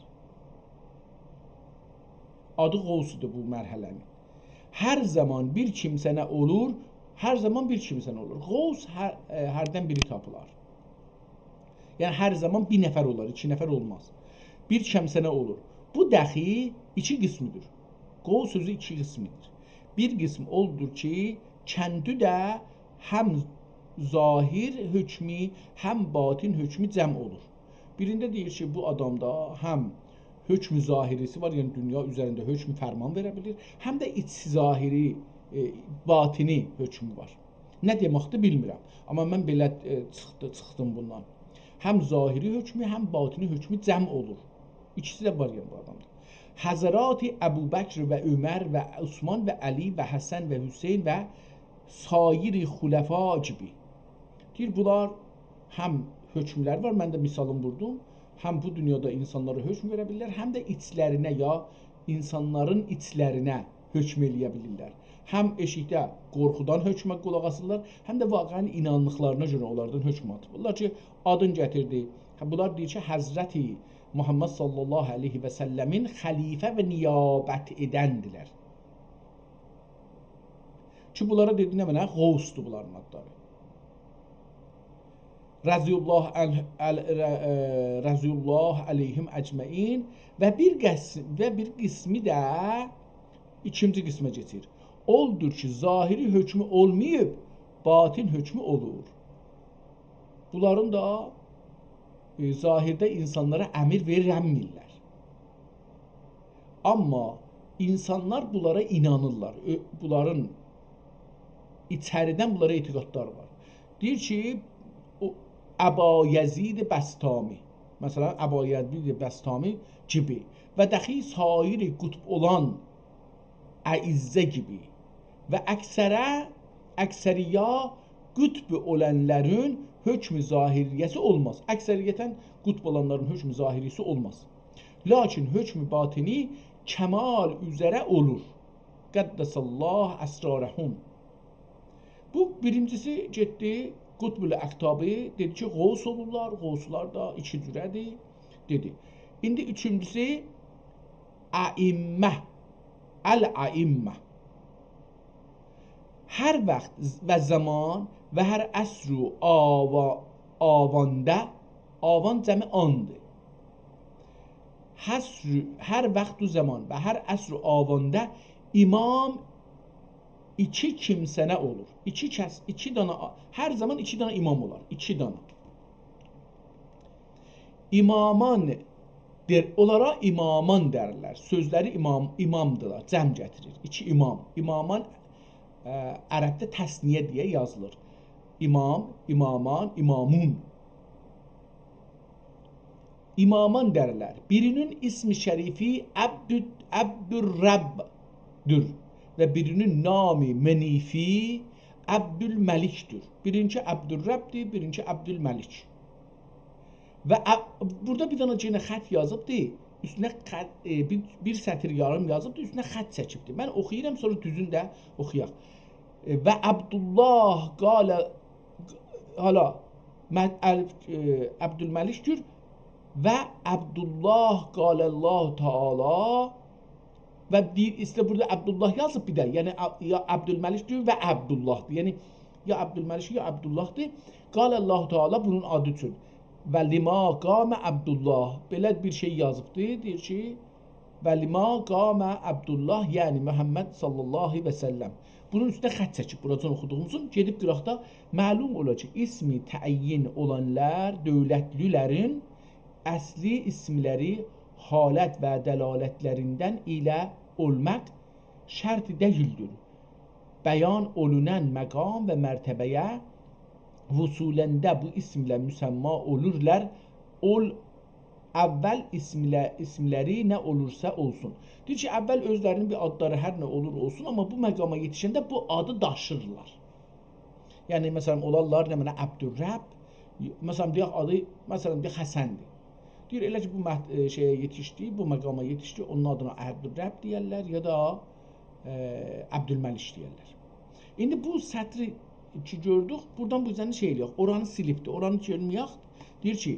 آدی غوثدور بو مرحله‌نین. هر زامان بیر کیمسه‌نه اولور، هر زامان بیر کیمسه‌نه اولور. غوث هر، ائ، هردن بیری تاپیلار. یعنی هر زامان بیر نفر اولار، ایکی نفر اولماز. بیر کیمسه‌نه اولور. بو دخی ایکی قسمدیر. غوث اؤزو ایکی قسمدیر. بیر قسم اولدور کی، کندی ده هم ظاهر حکمو، هم باطن حکمو جمع اولور. بیرینده دئییر کی، بو آدامدا هم حکم ظاهری‌سی وار، یعنی دونیا اوزرینده حکم فرمان وئره بیلیر، هم ده ایچ ظاهری، ائ، باطنی حکمو وار. نه دئمکدیر، بیلمیرم. آمما من بئله، ائ، چیخدی، چیخدیم بوندان. هم ظاهری حکمو، هم باطنی حکمو جمع اولور. ایکیسی ده وار، یعنی، بو آدامدا. حضرات ابوبکر و عمر و عثمان و علی و حسن و حسین و سایر خلفا کیمی. دئییر، بونلار هم حکملر وار، من ده مثالین ووردوم. هم بو دونیادا اینسانلارا حکم وئره بیلیرلر، هم ده ایچلرینه، یا اینسانلارین ایچلرینه حکم ائله‌یه بیلیرلر. هم ائشیکده قورخودان حکمه قولاق آسیرلار، هم ده واقعاً ایناندیقلارینا گؤره اونلاردان حکم آلیر. بونلار کی، آدین گتیردی. هه، بونلار دئییر کی، حضرت محمد صلی الله علیه و سلمین خلیفه و نیابت ائدندیلر. کی، بونلارا دئدی، نمنه؟ غوثدور بونلارین آدلاری. رضی الله عنه، ال-، ر-، ائ، رضی الله علیهم اجمعین و بیر قسم، و بیر قسمی ده ایکینجی قسمه کئچیر. اولدور کی، ظاهری حکمو اولماییب، باطن حکمو اولور. بونلارین دا، ائ، ظاهرده اینسانلارا امر وئرنمیرلر. آمما اینسانلار بونلارا اینانیرلار. اؤ-، بونلارین ایچریدن بونلارا اعتقادلاری وار. دئییر کی، او ابایزید بسطامی، مثلاً، ابایزید بسطامی کیمی و دخی سایر قطب اولان ائمه کیمی و اکثره، اکثریت قطب اولانلارین حکم ظاهریه‌سی اولماز. اکثریتاً قطب اولانلارین حکم ظاهری‌سی اولماز. لاکین حکم باطنی کمال اوزره اولور. قدس الله اسرارهم. بو بیرینجیسی گئتدی، قطب الاقطابی، دئدی کی، غوث اولورلار، غوثلار دا ایکی جوره‌دیر، دئدی. ایندی اوچونجوسو، ائمه، الائمه. هر وقت و زامان و هر عصر و آوا-، آواندا، آوان جمع آندیر. هر، هر وقت و زامان و هر عصر و آواندا امام ایکی کیمسه‌نه اولور. ایکی کس، ایکی دانا، هر زامان ایکی دانا امام اولار. ایکی دانا. امامان دئر، اونلارا امامان دئرلر. سؤزلری امام، امامدیلار. جمع گتیریر. ایکی امام. امامان، ائ، عربده تثنیه دئیه یازیلیر. امام، امامان، امامون. امامان دئرلر. بیرینین اسم شریفی عبد، عبدالرب‌دور و بیرینین نام منیفی عبدالملک‌دور. بیرینکی عبدالرب‌دیر، بیرینکی عبدالملک. و ع-، بورادا بیر دنه یئنه خط یازیبدی. اوستونه خط، ائ، بیر، بیر سطر یاریم یازیبدی، اوستونه خط چکیبدی. من اوخویورام، سونرا دوزون ده اوخویاق. ائ، و عبدالله قال، حالا، م-، ال-، ائ، عبدالملک‌دور و عبدالله قال الله تعالی و دئییر، ایسته‌ییر بورادا عبدالله یازیب بیر ده. یعنی، ع-، یا عبدالملک‌دور و عبدالله‌دیر. یعنی، یا عبدالملک، یا عبدالله‌دیر. قال الله تعالی بونون آدی اوچون. و لما قام عبدالله. بئله بیر شئی یازیبدی. دئییر کی، و لما قام عبدالله، یعنی محمد صلی الله علیه و سلم. بونون اوستونه خط چکیب، بوراجان اوخودوغوموزون، گئدیب قیراقدا معلوم اولا کی، اسم تعیین اولانلار دؤولتلی‌لرین اصلی اسملری حالت و دلالتلریندن ایله اولماق شرط دئییلدیر. بیان اولونان مقام و مرتبه‌یه وصولنده بو اسمله مسمی اولورلار، اول اول اسمله-، اسملری نه اولورسا اولسون. دئییر کی، اول اؤزلرینین بیر آدلاری هر نه اولور اولسون، آمما بو مقاما یئتیشنده بو آدی داشیرلار. یعنی، مثلا، اولارلار، نمنه، عبدالرب، مثلا، دئیک، آدی، مثلا، دئیک، حسندیر. دئییر، ائله کی، بو مح-، ائ، شئیه یئتیشدی، بو مقاما یئتیشدی، اونون آدینا عبدالرب دئیرلر یا دا، ائ، عبدالملک دئیرلر. ایندی بو سطری کی گؤردوک، بورادان بو اوزدن شئی ائله‌یک، اورانی سیلیبدیر، اورانی گؤرمه‌یک. دئییر کی،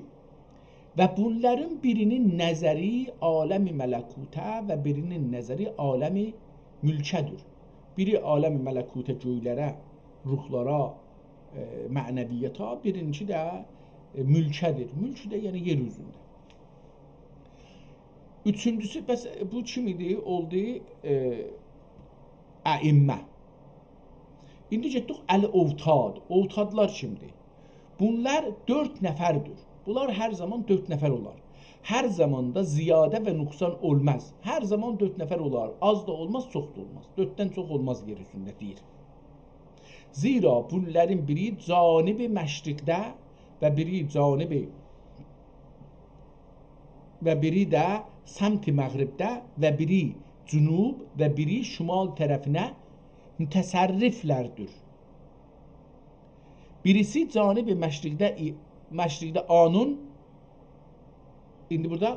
و بونلارین بیرینین نظری عالم ملکوته و بیرینین نظری عالم ملکه‌دیر. بیری عالم ملکوته، گؤیلره، روحلارا، ائ، معنویاتا، بیرینکی ده، ائ، ملکه‌دیر. ملک ده، یعنی، یئر اوزونده. اوچونجوسو، بس بو کیم ایدی؟ اولدو، ائ، ائمه. ایندی گئتدیک الاوتاد. اوتادلار کیمدیر؟ بونلار دؤرد نفردیر. بونلار هر زامان دؤرد نفر اولار. هر زامان دا زیاده و نقصان اولماز. هر زامان دؤرد نفر اولار. آز دا اولماز، چوخ دا اولماز. دؤرددن چوخ اولماز یئر اوزونده، دئییر. زیرا بونلارین بیری جانب مشرقده و بیری جانب و بیری ده سمت مغربده و بیری جنوب و بیری شمال طرفینه متصرفلردیر. بیریسی جانب مشرقده، مشرقده آنون، ایندی بورادا،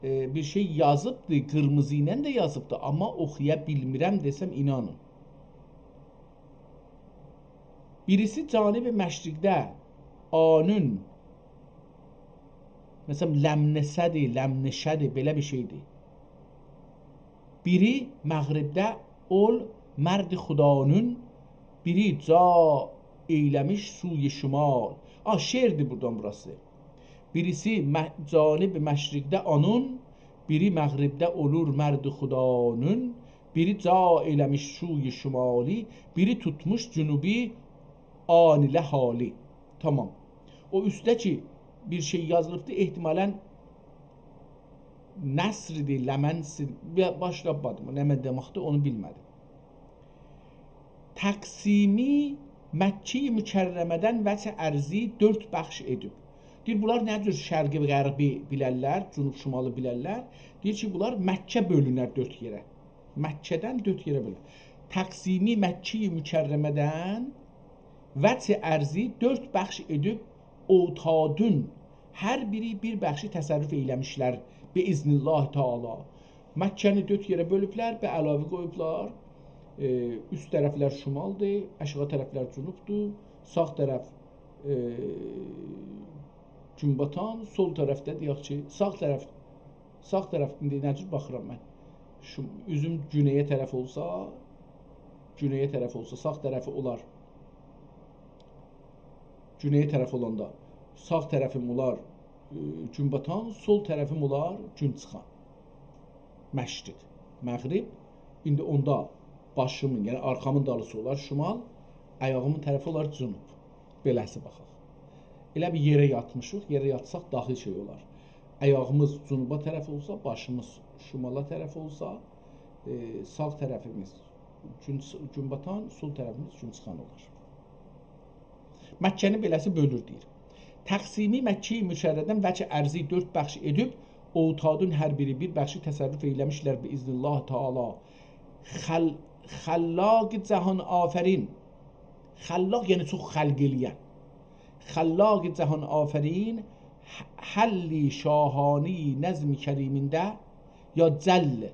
ائ، بیر شئی یازیبدی، قیرمیزی ایله ده یازیبدی، آمما اوخویا بیلمیرم دئسم، اینانین. بیریسی جانب مشرقده آنون، مثلا، لمنسه‌دیر، لمنشه‌دیر، بئله بیر شئیدیر. بیری مغربده اول مرد خدانون، بیری جا ائیله‌میش سوی شمال. آ، شعردیر بورادان بوراسی. بیریسی م-، جانب مشرقده آنون، بیری مغربده اولور مرد خدانون، بیری جا ائیله‌میش سوی شمالی، بیری توتموش جنوبی آن ایله حالی. تامام. او اوستده کی بیر شئی یازیلیبدی، احتمالا نثردیر، لمنسدیر، باشلاییب بادیم، نمنه دئمکدیر، اونو بیلمه‌دیم. تقسیمی مکه مکرمه‌دن وجه ارضی دؤرد بخش ائدیب. دئییر، بونلار نه جور شرقی غربی بیلرلر، جنوب شمالی بیلرلر؟ دئییر کی، بونلار مکه بؤلونر دؤرد یئره. مکه‌دن دؤرد یئره بؤلونر. تقسیمی مکه مکرمه‌دن وجه ارضی دؤرد بخش ائدیب اوتادون هر بیری بیر بخشی تصرف ائیله‌میشلر، باذن الله تعالی. مکه‌نی دؤرد یئره بؤلوبلر، به علاوه قویوبلار. ائ، اوست طرفلر شمالدیر، آشاغی طرفلر جنوبدور، ساغ طرف، ائ، گون‌باتان، سول طرفده، دئیک کی، ساغ طرف، ساغ طرف، ایندی نه جور باخیرام من؟ شو، اوزوم گونئیه طرف اولسا، گونئیه طرف اولسا، ساغ طرفی اولار گونئیه طرف اولاندا، ساغ طرفیم اولار، ائ، گون‌باتان، سول طرفیم اولار گون‌چیخان. مشرق، مغرب. ایندی اوندا باشیمین، یعنی آرخامین دالیسی اولار شمال، آیاغیمین طرفی اولار جنوب. بئله‌سی باخاق. ائله بیل یئره یاتمیشیق، یئره یاتساق داها شئی اولار. آیاغیمیز جنوبا طرف اولسا، باشیمیز شمالا طرف اولسا، ائ، ساغ طرفیمیز گون، گون‌باتان، سول طرفیمیز گون‌چیخان اولار. مکه‌نی بئله‌سی بؤلور، دئییر. تقسیمی مکه مکرمه‌دن وجه ارضی دؤرد بخش ائدیب، اوتادون هر بیری بیر بخشی تصرف ائیله‌میشلر، باذن الله تعالی. خل، خلاق جهان‌آفرین. خلاق، یعنی چوخ خلق ائله‌ین. خلاق جهان‌آفرین، ح، حلی شاهانی نظم کریمینده، یا جل،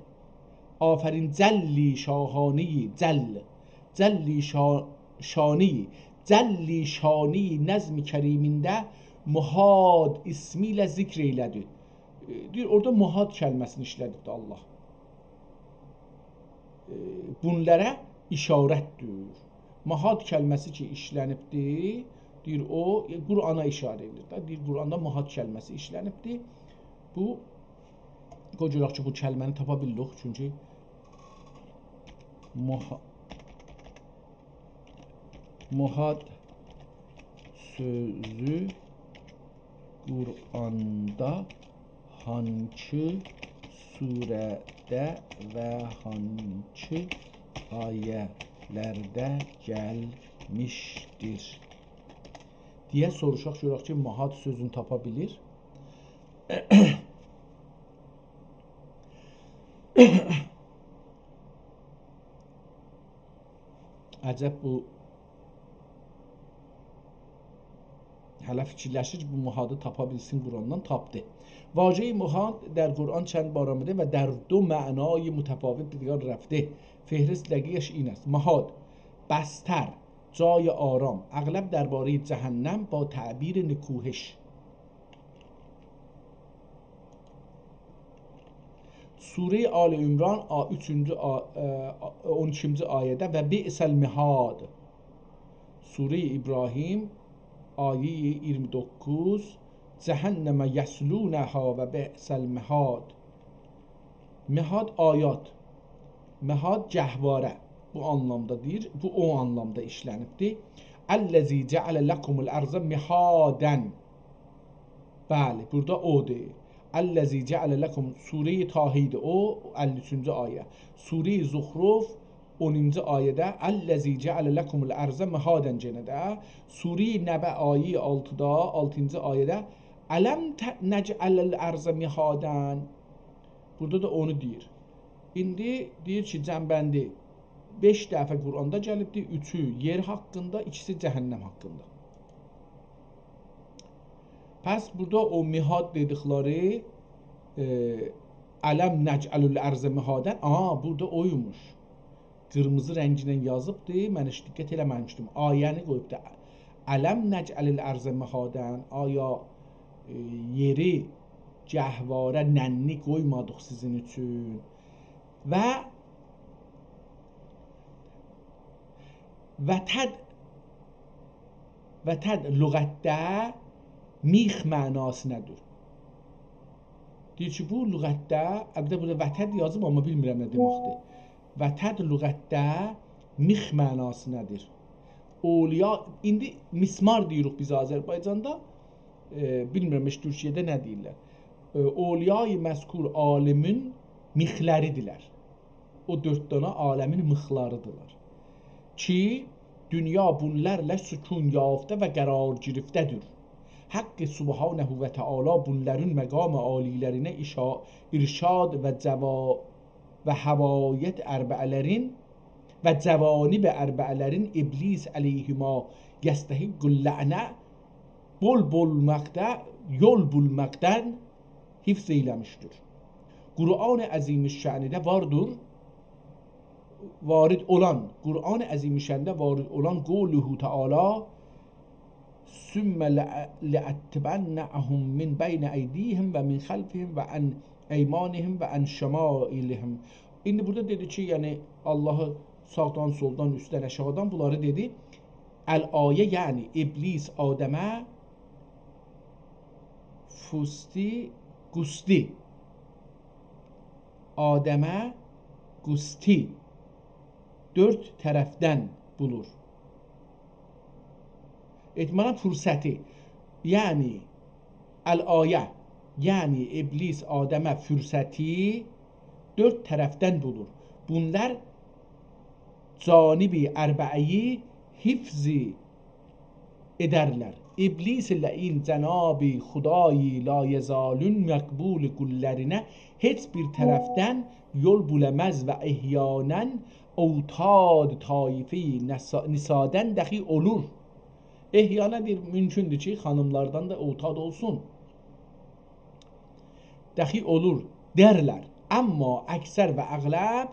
آفرین، جلی شاهانی، جل، جلی شا، شانی، جلی شانی نظم کریمینده محاد اسمی ایله ذکر ائیله‌دی. ائ، دئییر، اورادا محاد کلمه‌سینی ایشله‌دیبدی الله. ائ، بونلارا اشارتدیر. محاد کلمه‌سی کی ایشله‌نیبدیر، دئییر، او، ائ، قرآنا اشاره ائدیر ده. دئییر، قرآندا محاد کلمه‌سی ایشله‌نیبدیر. بو، قوی گؤرک کی، بو کلمه‌نی تاپا بیلدیک، چونکی محا، محاد سؤزو قرآندا هانکی سوره‌ده و هانکی آیه‌لرده گلمیشدیر؟ دئیه سوروشاق، گؤرک کی، محاد سؤزونو تاپا بیلیر. عجب، بو هله فیکیرلشیر کی، بو مهادی تاپا بیلسین قرآندان، تاپدی. واژه‌ی مهاد در قرآن چند بار آمده و در دو معنای متفاوت به دیگر رفته. فهرست دقیقش این است: مهاد، بستر، جای آرام، اغلب دربارهٔ جهنم با تعبیر نکوهش. سورهٔ آل عمران، آ-، اوچونجو آ-، اه، اون ایکینجی آیه‌ده: «و بئس المهاد». سورهٔ ابراهیم، آیهٔ ایگیرمی دوققوز: «جهنم یصلونها و بئس المهاد». مهاد آیات. مهاد گهواره. بو آنلامدا دئییر، بو او آنلامدا ایشله‌نیبدیر. «الذی جعل لکم الارض مهادا». بلی، بورادا اودور. «الذی جعل لکم»، سورهٔ طه ایدی او، اللی اوچونجو آیه. سورهٔ زخرف، اونونجو آیه‌ده: «الذی جعل لکم الارض مهادا» گئنه ده. سورهٔ نبأ آیهٔ آلتیدا، آلتینجی آیه‌ده: «الم ت-، نجعل الارض مهادا». بورادا دا اونو دئییر. ایندی دئییر کی، جمع‌بندی بئش دفعه قرآندا گلیبدی، اوچو یئر حاقیندا، ایکیسی جهنم حاقیندا. پس بورادا او مهاد دئدیکلری، ائ، «الم نجعل الارض مهادا»، آ، بورادا اویموش. قیرمیزی رنگینن یازیبدی، من هئچ دقت ائله‌مه‌میشدیم. آیه‌نی قویوبدو: «الم نجعل الارض مهادا»، آیا، ائ، یئری گهواره، ننلی قویمادیق سیزین اوچون؟ و، وتد، وتد لغتده میخ معناسینادیر. دئییر کی، بو لغتده، البته بورادا وتد یازیب، آمما بیلمیرم نه دئمکدیر. وتد لغتده میخ معناسینادیر. اولیا، ایندی مسمار دئییریک بیز آذربایجاندا. ائ، بیلمیرم، هئچ تورکیه‌ده نه دئییرلر. ائ، اولیای مذکور عالمین میخلریدیرلر. او دؤرد دانا عالمین میخلاریدیرلار. کی، دونیا بونلارلا سکون یافته و قرار گرفته‌دیر. حق سبحانه و تعالی بونلارین مقام عالی‌لرینه ایشا-، ارشاد و جوا-، و حوایط اربعه‌لرین و جوانب اربعه‌لرین ابلیس علیهما یستحق اللعنة، بول بولماقدا، یول بولماقدان حفظ ائیله‌میشدیر. قرآن عظیم شأنده واردیر، وارد اولان، قرآن عظیم شأنده وارد اولان قوله تعالی: «ثم لأ-، لأقطعنهم من بین أیدیهم و من خلفهم و عن أیمانهم و عن شمائلهم». ایندی بورادا دئدی کی، یعنی، آللاهی ساغدان، سولدان، اوستدن، آشاغیدان بونلاری دئدی. الآیه، یعنی ابلیس آدمه فوستی، قوستی. آدمه قوستی. دؤرد طرفدن بولور. احتمالاً فرصتی. یعنی، الآیه، یعنی ابلیس آدمه فرصتی دؤرد طرفدن بولور. بونلار جانب اربعه‌یی حفظ ائدرلر. ابلیس لعین جناب خدای لایزالون مقبول قوللرینه هئچ بیر طرفدن یول بولاماز و احیاناً اوتاد طایفه نسا-، نسادن دخی اولور. احیاناً دئییر، مومکوندور کی، خانیملاردان دا اوتاد اولسون. دخی اولور، درلر. آمما اکثر و اغلب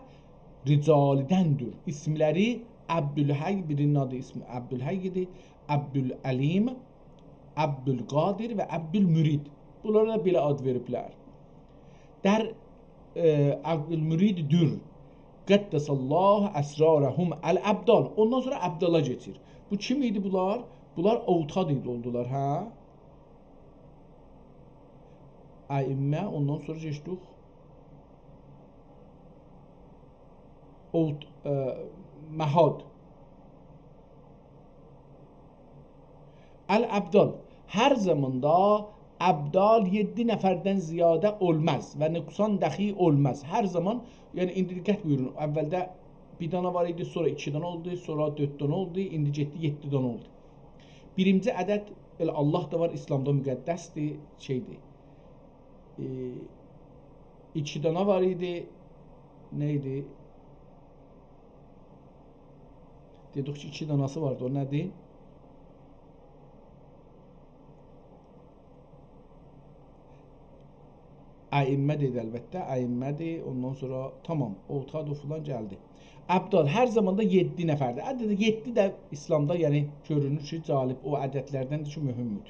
رجالدندیر. اسملری عبدالحی، بیرینین آدی اسمی عبدالحی ایدی، عبدالعلیم، عبدالقادر و عبدالمرید. بونلارا دا بئله آد وئریبلر. در، ائ، عبدالمرید دور. قدس الله اسرارهم الابدال. اوندان سونرا ابدالا کئچیر. بو کیم ایدی بونلار؟ بونلار اوتاد ایدی، اولدولار، هه؟ ائمه، اوندان سونرا کئچدیک. اوت-، ائ، مهاد. الابدال. هر زاماندا ابدال یئددی نفردن زیاده اولماز و نقصان دخی اولماز. هر زامان، یعنی ایندی دقت بویورون، اولده بیر دانا وار ایدی، سونرا ایکی دانا اولدو، سونرا دؤرد دانا اولدو، ایندی گئتدی یئددی دانا اولدو. بیرینجی عدد، ائله آللاه دا وار، اسلامدا مقدسدیر، شئیدیر. ائ، ایکی دانا وار ایدی. نه ایدی؟ دئدیک کی، ایکی داناسی واردی. او نه‌دیر؟ ائمه دئدی البته، ائمه‌دیر. اوندان سونرا تامام، اوتاد و فلان گلدی. ابدال هر زاماندا یئددی نفردیر. عدد یئددی ده ایسلامدا، یعنی، گؤرونور کی، جالب، او عددلردندیر کی، مهمدور.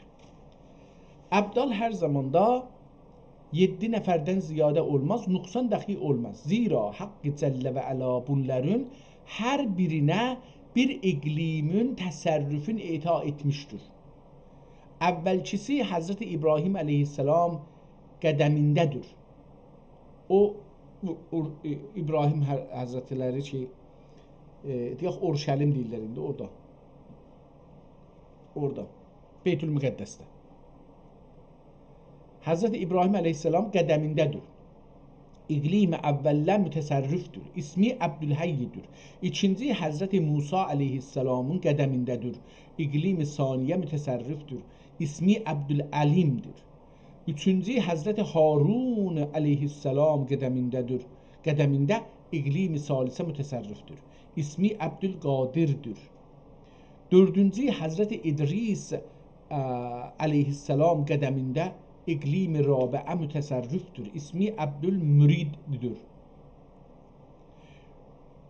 ابدال هر زاماندا یئددی نفردن زیاده اولماز، نقصان دخی اولماز. زیرا حق جل و علا بونلارین هر بیرینه بیر اقلیمین تصرفون اعطا ائتمیشدیر. اولکیسی حضرت ابراهیم علیه‌السلام قدمینده‌دیر. او، او، او، ائ، ابراهیم ح-، حضرتلری کی، ائ، دئیک، اورشلیم دئییرلر ایندی اورادا. اورادا. بیت‌المقدسده. حضرت ابراهیم علیه‌السلام قدمینده‌دیر. اقلیم اوّلده متصرفدور. اسمی عبدالحی‌دیر. ایکینجی حضرت موسی علیه‌السلامین قدمینده‌دیر. اقلیم ثانیه متصرفدور. اسمی عبدالعلیم‌دیر. اوچونجو حضرت هارون علیه‌السلام قدمینده‌دیر. قدمینده اقلیم ثالثه متصرفدور. اسمی عبدالقادردیر. دؤردونجو حضرت ادریس، اه، علیه‌السلام قدمینده اقلیم رابعه متصرفدور. اسمی عبدالمریددیر.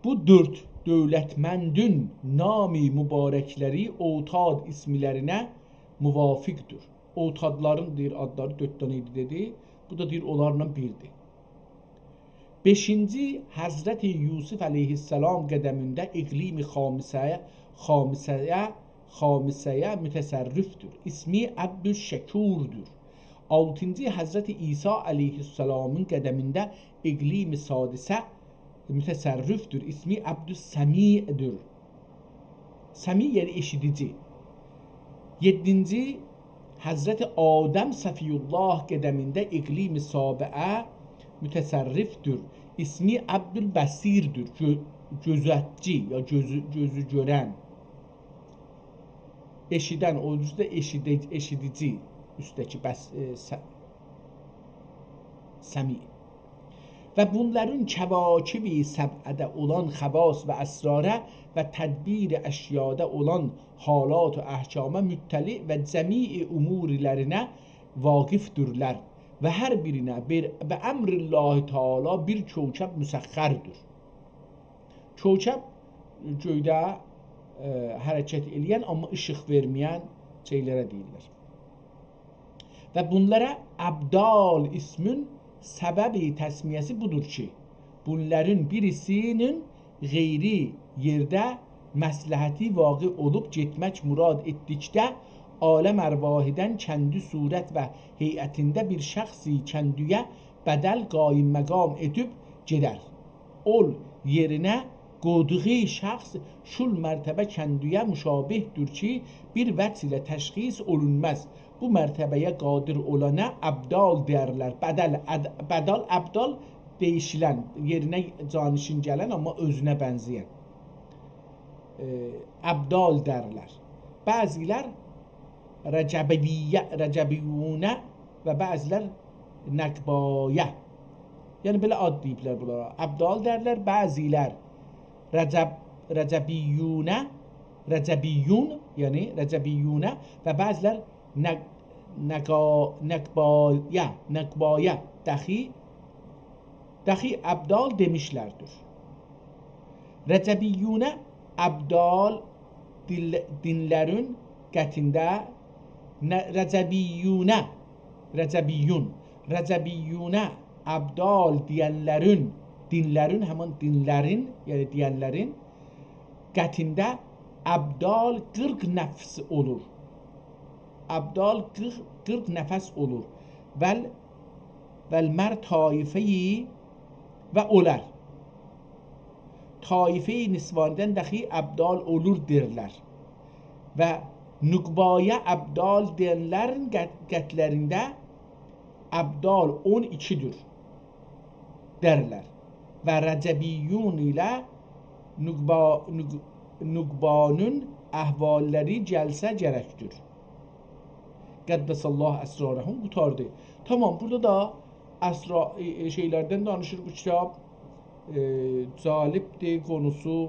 بو دؤرد دولتمندین نامی مبارکلری اوتاد اسملرینه موافقدیر. اوتادلارین، دئییر، آدلاری دؤرد دنه ایدی دئدی. بو دا، دئییر، اونلارلا بیردیر. بئشینجی حضرت یوسف علیه‌السلام قدمینده اقلیم خامسه‌یه، خامسه‌یه، خامسه‌یه متصرفدور. اسمی عبدالشکوردور. آلتینجی حضرت عیسی علیه‌السلامین قدمینده اقلیم سادسه متصرفدور. اسمی عبدالسمیعدیر. سمیع، یعنی ائشیدیجی. یئددینجی حضرت آدم صفی‌الله قدمینده اقلیم سابعه متصرفدیر. اسمی عبدالبصیردیر. گؤ-، گؤزتچی، یا گؤزو، گؤزو گؤرن. ائشیدن، او اوزده ائشیدی-، ائشیدیجی، اوستده‌کی بس، ائ، س-، سمیع. و بونلارین کواکب سبعه‌ده اولان خواص و اسراره و تدبیر اشیادا اولان حالات و احکامه مطلع و جمیع امورلرینه واقفدیرلر و هر بیرینه بیر، به امر الله تعالی بیر کوکب مسخردیر. کوکب گؤیده، ائ، حرکت ائله‌ین، آمما ایشیق وئرمه‌ین شئیلره دئییرلر. و بونلارا ابدال اسمین سبب تسمیه‌سی بودور کی، بونلارین بیریسینین غیری یئرده مصلحتی واقع اولوب گئتمک مراد ائتدیکده، عالم ارواحدن کندی صورت و هیئتینده بیر شخصی کندی‌یه بدل قایم مقام ائدیب گئدر. اول یئرینه قویدوغو شخص شول مرتبه کندی‌یه مشابهدیر کی، بیر وجه ایله تشخیص اولونماز. بو مرتبه‌یه قادر اولانا ابدال دئیرلر. بدل، اد-، بدل، ابدال دَییشیلن، یئرینه جانشین گلن، آمما اؤزونه بنزه‌ین. ائ، ابدال دئیرلر. بعضی‌لر رجبیه، رجبیونه و بعضی‌لر نقبایه. یعنی، بئله آد دئییبلر بونلارا. ابدال دئیرلر، بعضی‌لر رجب، رجبیونه، رجبیون، یعنی رجبیونه و بعضی‌لر نق-، نقا-، نقبایه، نقبایه، دخی، دخی ابدال دئمیشلردیر. رجبیونه ابدال دیل-، دینلرین قطعینده نه-، رجبیونه، رجبیون، رجبیونه ابدال دئینلرین، دینلرین، همین دینلرین، یعنی دئینلرین قطعینده ابدال قیرخ نفس اولور. ابدال قیرخ، قیرخ نفس اولور. ول، ول مر طایفه‌یی و اولار. طایفه‌ی نسوانیدن دخی ابدال اولور دئیرلر. و نقبایه ابدال دئینلرین قط-، قطعلرینده ابدال اون ایکی‌دیر دئیرلر. و رجبیون ایله نقبا-، نق-، نقبانین احواللری گلسه گرکدیر. قدس الله اسرارهم قوتاردی. تامام، بورادا دا اسرا-، ائ، ائ، شئیلردن دانیشیر بو کیتاب. ائ، جالبدیر قونوسو.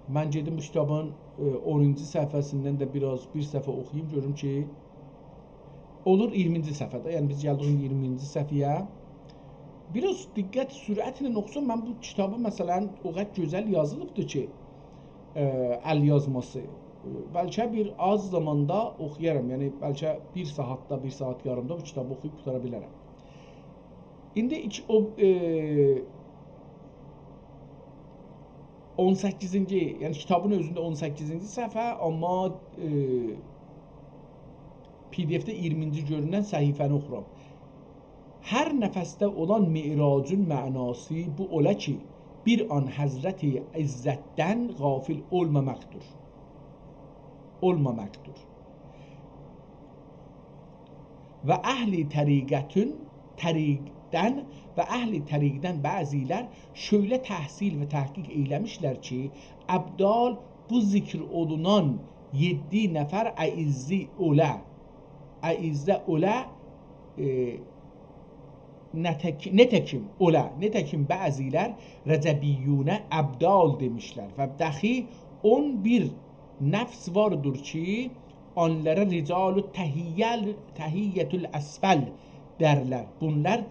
من گئدیم بو کیتابین، ائ، اونونجو صفحه‌سیندن ده بیر آز، بیر صفحه اوخویوم، گؤروم کی، اولور اییرمینجی صفحه‌ده. یعنی بیز گلدیک اییرمینجی صفحه‌یه. بیر آز دقت، سرعتله اوخوسام، من بو کیتابی، مثلا، او قدر گؤزل یازیلیبدیر کی، ائ، ال یازماسی. بلکه بیر آز زاماندا اوخویارام. یعنی بلکه بیر ساعاتدا، بیر ساعات یاریمدا بو کیتابی اوخویوب قوتارا بیلرم. ایندی ایکی، او، ائ، اون سککیزینجی، یعنی کیتابین اؤزونده اون سککیزینجی صفحه، آمما، ائ، پی دی اف‌ده اییرمینجی گؤرونن صفحه‌نی اوخورام. هر نفسده اولان معراجین معناسی بو اولا کی، بیر آن حضرت عزتدن غافل اولماماقدیر. اولماماقدیر. و اهل طریقتین، طریقدن و اهل طریقدن بعضی‌لر شؤیله تحصیل و تحقیق ائیله‌میشلر کی، ابدال بو ذکر اولونان یئددی نفر اعزّ اولا، اعزّ اولا، ائ، نتک-، نتکیم اولا، نتکیم بعضی‌لر رجبیون ابدال دئمیشلر و دخی اون بیر نفس واردیر کی، آنلارا رجال تهیّة، تهیّة الاسفل درلر. بونلار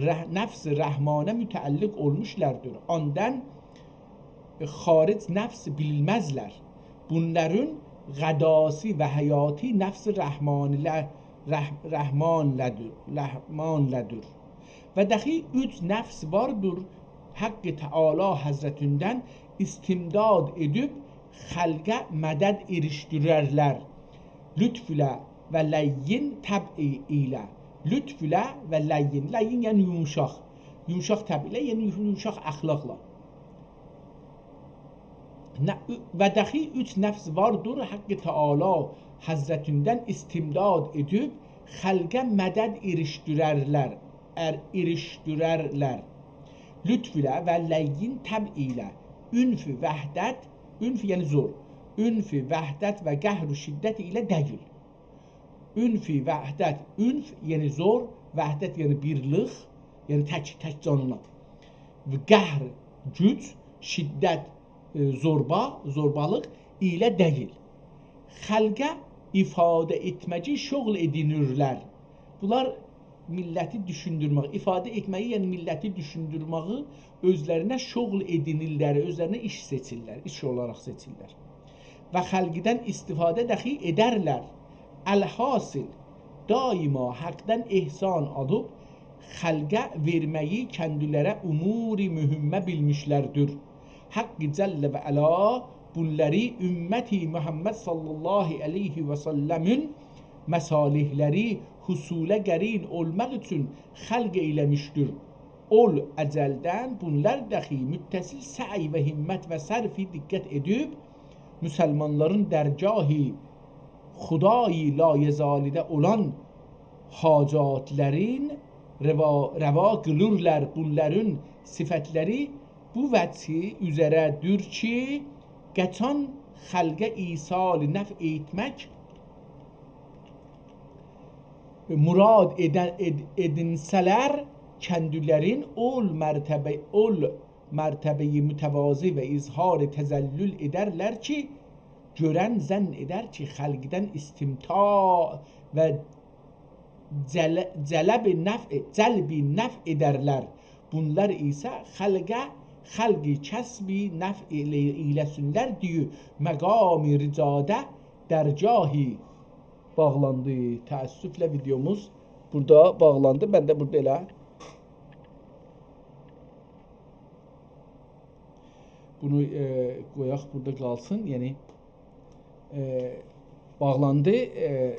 رح-، نفس رحمانه متعلق اولموشلاردیر. آندان خارج نفس بیلمزلر. بونلارین غذاسی و حیاتی نفس رحمانیله-، رح-، رحمانله‌دیر، رحمانله‌دیر. و دخی اوچ نفس واردیر، حق تعالی حضرتیندن استمداد ائدیب خلقه مدد ایریشدیررلر. لطف ایله و لین طبع ایله. لطف ایله و لین. لین یعنی یومشاق. یومشاق طبع ایله، یعنی یومشاق اخلاقلا. نه-، و دخی اوچ نفس واردیر، حق تعالی حضرتیندن استمداد ائدیب خلقه مدد ایریشدیررلر، ار-، ایریشدیررلر. لطف ایله و لین طبع ایله، عنف، وحدت، عنف یعنی زور، عنف، وحدت و قهر و شدت ایله دئییل. عنف، وحدت، عنف یعنی زور، وحدت یعنی بیرلیک، یعنی تک، تک جانینا. و قهر، گوج، شدت، ائ، زوربا، زوربالیق ایله دئییل. خلقه ایفاده ائتمه‌یی شغل ائدینیرلر. بونلار میللتی دوشوندورمک، ایفاده ائتمه‌یی، یعنی میللتی دوشوندورمه‌یی اؤزلرینه شغل ائدینیرلر، اؤزلرینه ایش سئچیرلر، ایش اولاراق سئچیرلر. و خلقدن استفاده دخی ائدرلر. الحاصل، دائما حقدن احسان آلیب خلقه وئرمه‌یی کندیلره امور مهمه بیلمیشلردیر. حق جل و علا بونلاری امت محمد صلی الله علیه و سلمین مصالحلری حصوله قرین اولماق اوچون خلق ائیله‌میشدیر. اول ازلدن بونلار دخی متصل سعی و همت و صرف دقت ائدیب، مسلمانلارین درگاه خدای لایزالیده اولان حاجاتلارین روا، روا قیلیرلار. بونلارین صفتلری بو وجه اوزره‌دیر کی، قاچان خلقه ایصال نفع ائتمک مراد ائدن، ائد، ائدینسه‌لر، کندیلرین اول مرتبه، اول مرتبه‌ی متواضع و اظهار تذلل ائدرلر کی، گؤرن ظن ائدر کی، خلقدن استمتاع و جل، جلب نفع، جلب نفع ائدرلر. بونلار ایسه خلقه، خلقی کسب نفع ائیله، ائیله‌سینلر دئیه مقام رجاده درگاهی باغلاندی. تأسفله ویدئوموز بورادا باغلاندی. من ده بورادا ائله بونو، ائ، قویاق بورادا قالسین. یعنی، ائ، باغلاندی، ائ، ائ،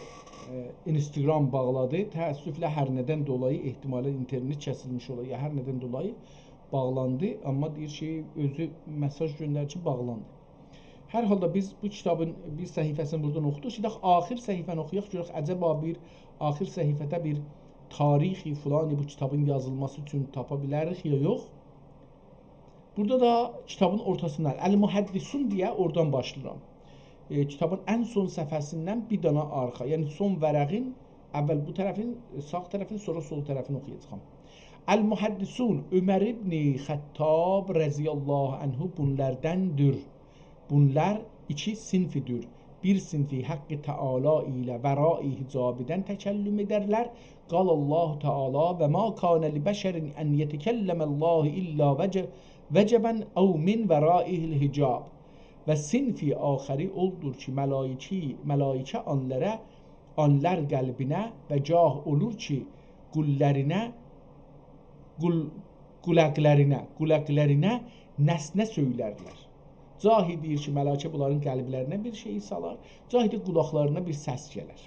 اینستاگرام باغلادی. تأسفله هر ندن دولایی، احتمالا اینترنت کسیلمیش اولا، یا هر ندن دولایی باغلاندی. آمما دئییر کی، اؤزو مساژ گؤندریر کی، باغلاندی. هر حالدا بیز بو کیتابین بیر صفحه‌سینی بورادان اوخودوق. شیداق آخر صفحه‌نی اوخویاق، گؤرک عجبا بیر آخر صفحه‌ده بیر تاریخی فلانی بو کیتابین یازیلماسی اوچون تاپا بیلریک یا یوخ. بورادا دا کیتابین اورتاسیندان، المحدثون دئیه اورادان باشلاییرام. ائ، کیتابین ان سون صفحه‌سیندن بیر دانا آرخا، یعنی سون ورقین اول بو طرفین، ساغ طرفین، سونرا سول طرفین اوخویاجاغام. المحدثون، عمر ابن خطاب رضی الله عنه بونلارداندیر. بونلار ایکی صنفی‌دیر. بیر صنفی حق تعالی ایله ورای حجابیدن تکلم ائدرلر. قال الله تعالی: «و ما کان لبشر ان یتکلم الله الا وج-، وجبا او من ورای الحجاب.» و صنفی آخری اولدور کی، ملائکی-، ملائکه آنلارا، آنلار قلبینه و گاه اولور کی، قوللارینه، قول-، قولاقلارینه، قولاقلارینه نسنه سؤیلرلر. گاهی دئییر کی، ملائکه بونلارین قلبلرینه بیر شئی سالار، گاهی ده قولاقلارینا بیر سس گلر.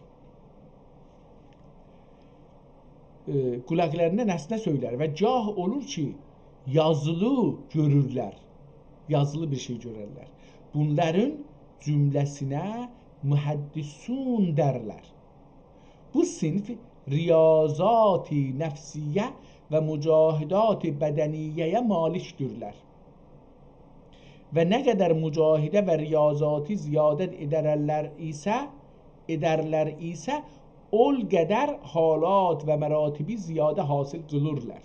ائ، قولاقلاریندا نسنه سؤیلر و گاه اولور کی، یازیلی گؤرورلر. یازیلی بیر شئی گؤررلر. بونلارین جمله‌سینه محدثون دئرلر. بو صنف ریاضات نفسیه و مجاهدات بدنیه‌یه مالک‌دیرلر. و نه قدر مجاهده و ریاضاتی زیادت ائدرلر ایسه، ائدرلر ایسه، اول قدر حالات و مراتبی زیاده حاصل قیلیرلار.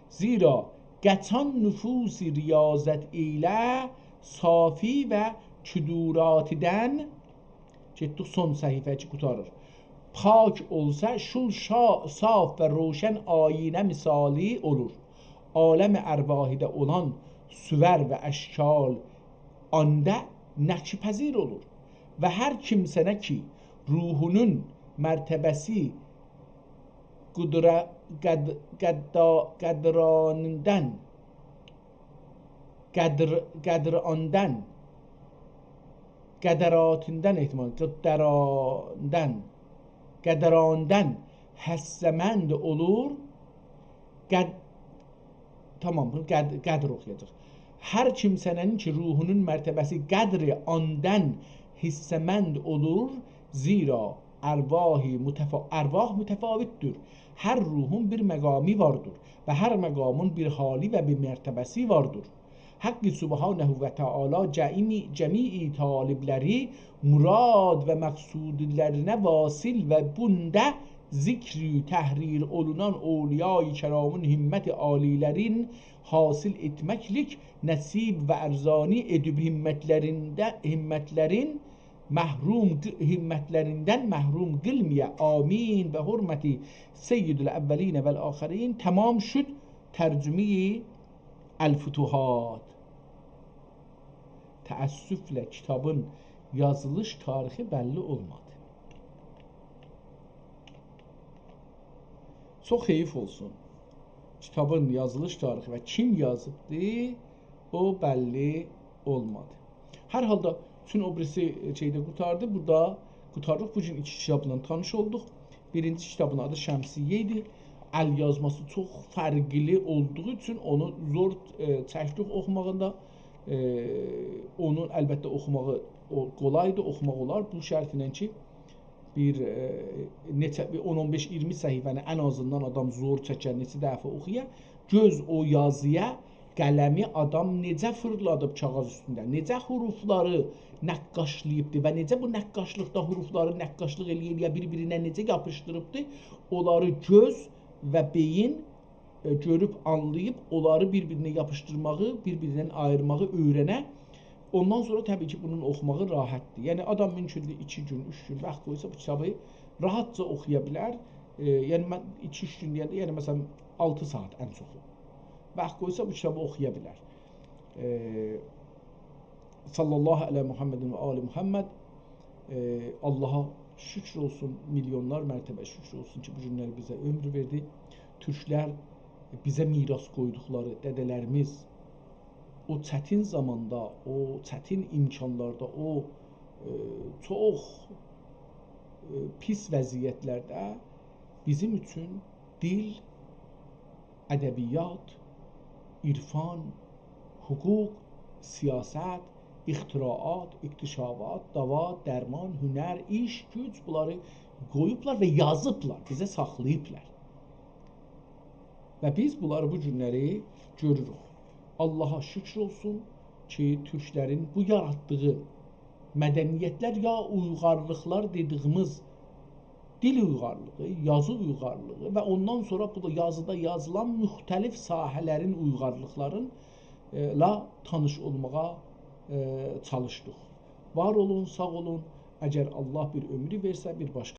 زیرا قاچان نفوس ریاضت ایله صافی و کدوراتیدن، گئتدیک سون صفحه کی، قوتاریر. پاک اولسا، شول شا-، صاف و روشن آیینه مثالی اولور. عالم ارواحیده اولان صور و اشکال آندا نقش‌پذیر اولور. و هر کیمسه‌نه کی، روحونون مرتبه‌سی قدره-، قد-، قدا-، قدراندن، قدر-، قدراندن، قدراتیندن احتمال، قدراندن، قدراندن حسه‌مند اولور، قد-، تامام، بونو قد-، قدر اوخویاجاق. هر کیمسه‌نین کی، روحونون مرتبه‌سی قدر آندن حسه‌مند اولور، زیرا ارواح متفا-، ارواح متفاوت‌دور. هر روحون بیر مقامی واردیر و هر مقامون بیر حالی و بیر مرتبه‌سی واردیر. حق سبحانه و تعالی جمیع، جمیع طالبلری مراد و مقصودلرینه واصل و بوندا ذکر و تحریر اولونان اولیای کرامین همت عالیلرین حاصل ائتمکلیک نصیب و ارزانی ائدیب همتلرینده، همتلرین محروم ق-، همتلریندن محروم قیلمایا. آمین. به حرمت سید الاولین و الاخرین. تمام شد ترجمه‌ی الفتوحات. تأسفله کیتابین یازیلیش تاریخی بللی اولمادی. چوخ حئییف اولسون. کیتابین یازیلیش تاریخی و کیم یازیبدی، او بللی اولمادی. هر حالدا، بوتون او بیریسی شئیده قوتاردی. بورادا قوتاریریق. بو گون ایکی کیتابلا تانیش اولدوق. بیرینجی کیتابین آدی شمسیه ایدی. ال یازماسی چوخ فرقلی اولدوغو اوچون اونو زور، ائ، چکدیک اوخوماغیندا. ائ، اونو البته اوخوماغی او، قولاردی، اوخوماق اولار. بو شرط ایله کی، بیر، ائ، نئچه، بیر اون، اون بئش، اییرمی صفحه‌نی ان آزیندان آدام زور چکر، نئچه دفعه اوخویا. گؤز او یازییا، قلمی آدام نئجه فیرلادیب کاغیذ اوستونده، نئجه حروفلاری نقاشلاییبدی و نئجه بو نقاشلیقدا حروفلاری نقاشلیق ائله‌یه ائله‌یه بیر-بیرینه نئجه یاپیشدیریبدی، اونلاری گؤز و بئیین، ائ، گؤروب، آنلاییب، اونلاری بیر-بیرینه یاپیشدیرماغی، بیر-بیریندن آییرماغی اؤیرنه. اوندان سونرا طبیعی کی، بونون اوخوماغی راحتدیر. یعنی، آدام مومکوندور ایکی گون، اوچ گون واخت قویسا، بو کیتابی راحتجا اوخویا بیلر. ائ، یعنی، من ایکی-اوچ گون دئینده، یعنی، مثلا، آلتی ساعات ان چوخو. واخت قویسا، بو کیتابی اوخویا بیلر. ائ، صلی الله علی محمد و آل محمد. ائ، آللاها شوکور اولسون، میلیونلار مرتبه شوکور اولسون کی، بو گونلری بیزه عؤمور وئردی. تورکلر بیزه میراث قویدوقلاری، دده‌لریمیز او چتین زاماندا، او چتین امکانلاردا، او، ائ، چوخ، ائ، پیس وضعیتلرده بیزیم اوچون دیل، ادبیات، عرفان، حقوق، سیاست، اختراعات، اکتشافات، داوا، درمان، هنر، ایش، گوج، بونلاری قویوبلار و یازیبلار، بیزه ساخلاییبلار. و بیز بونلاری بو گونلری گؤروروک. آللاها شوکور اولسون کی، تورکلرین بو یاراتدیغی مدنیتلر یا اویغارلیقلار دئدیگیمیز دیل اویغارلیغی، یازی اویغارلیغی و اوندان سونرا بو دا یازیدا یازیلان مختلف ساحه‌لرین اویغارلیقلارین، ائ، لا تانیش اولماغا، ائ، چالیشدیق. وار اولون، ساغ اولون. اگر الله بیر عؤمرو وئرسه، بیر باشقا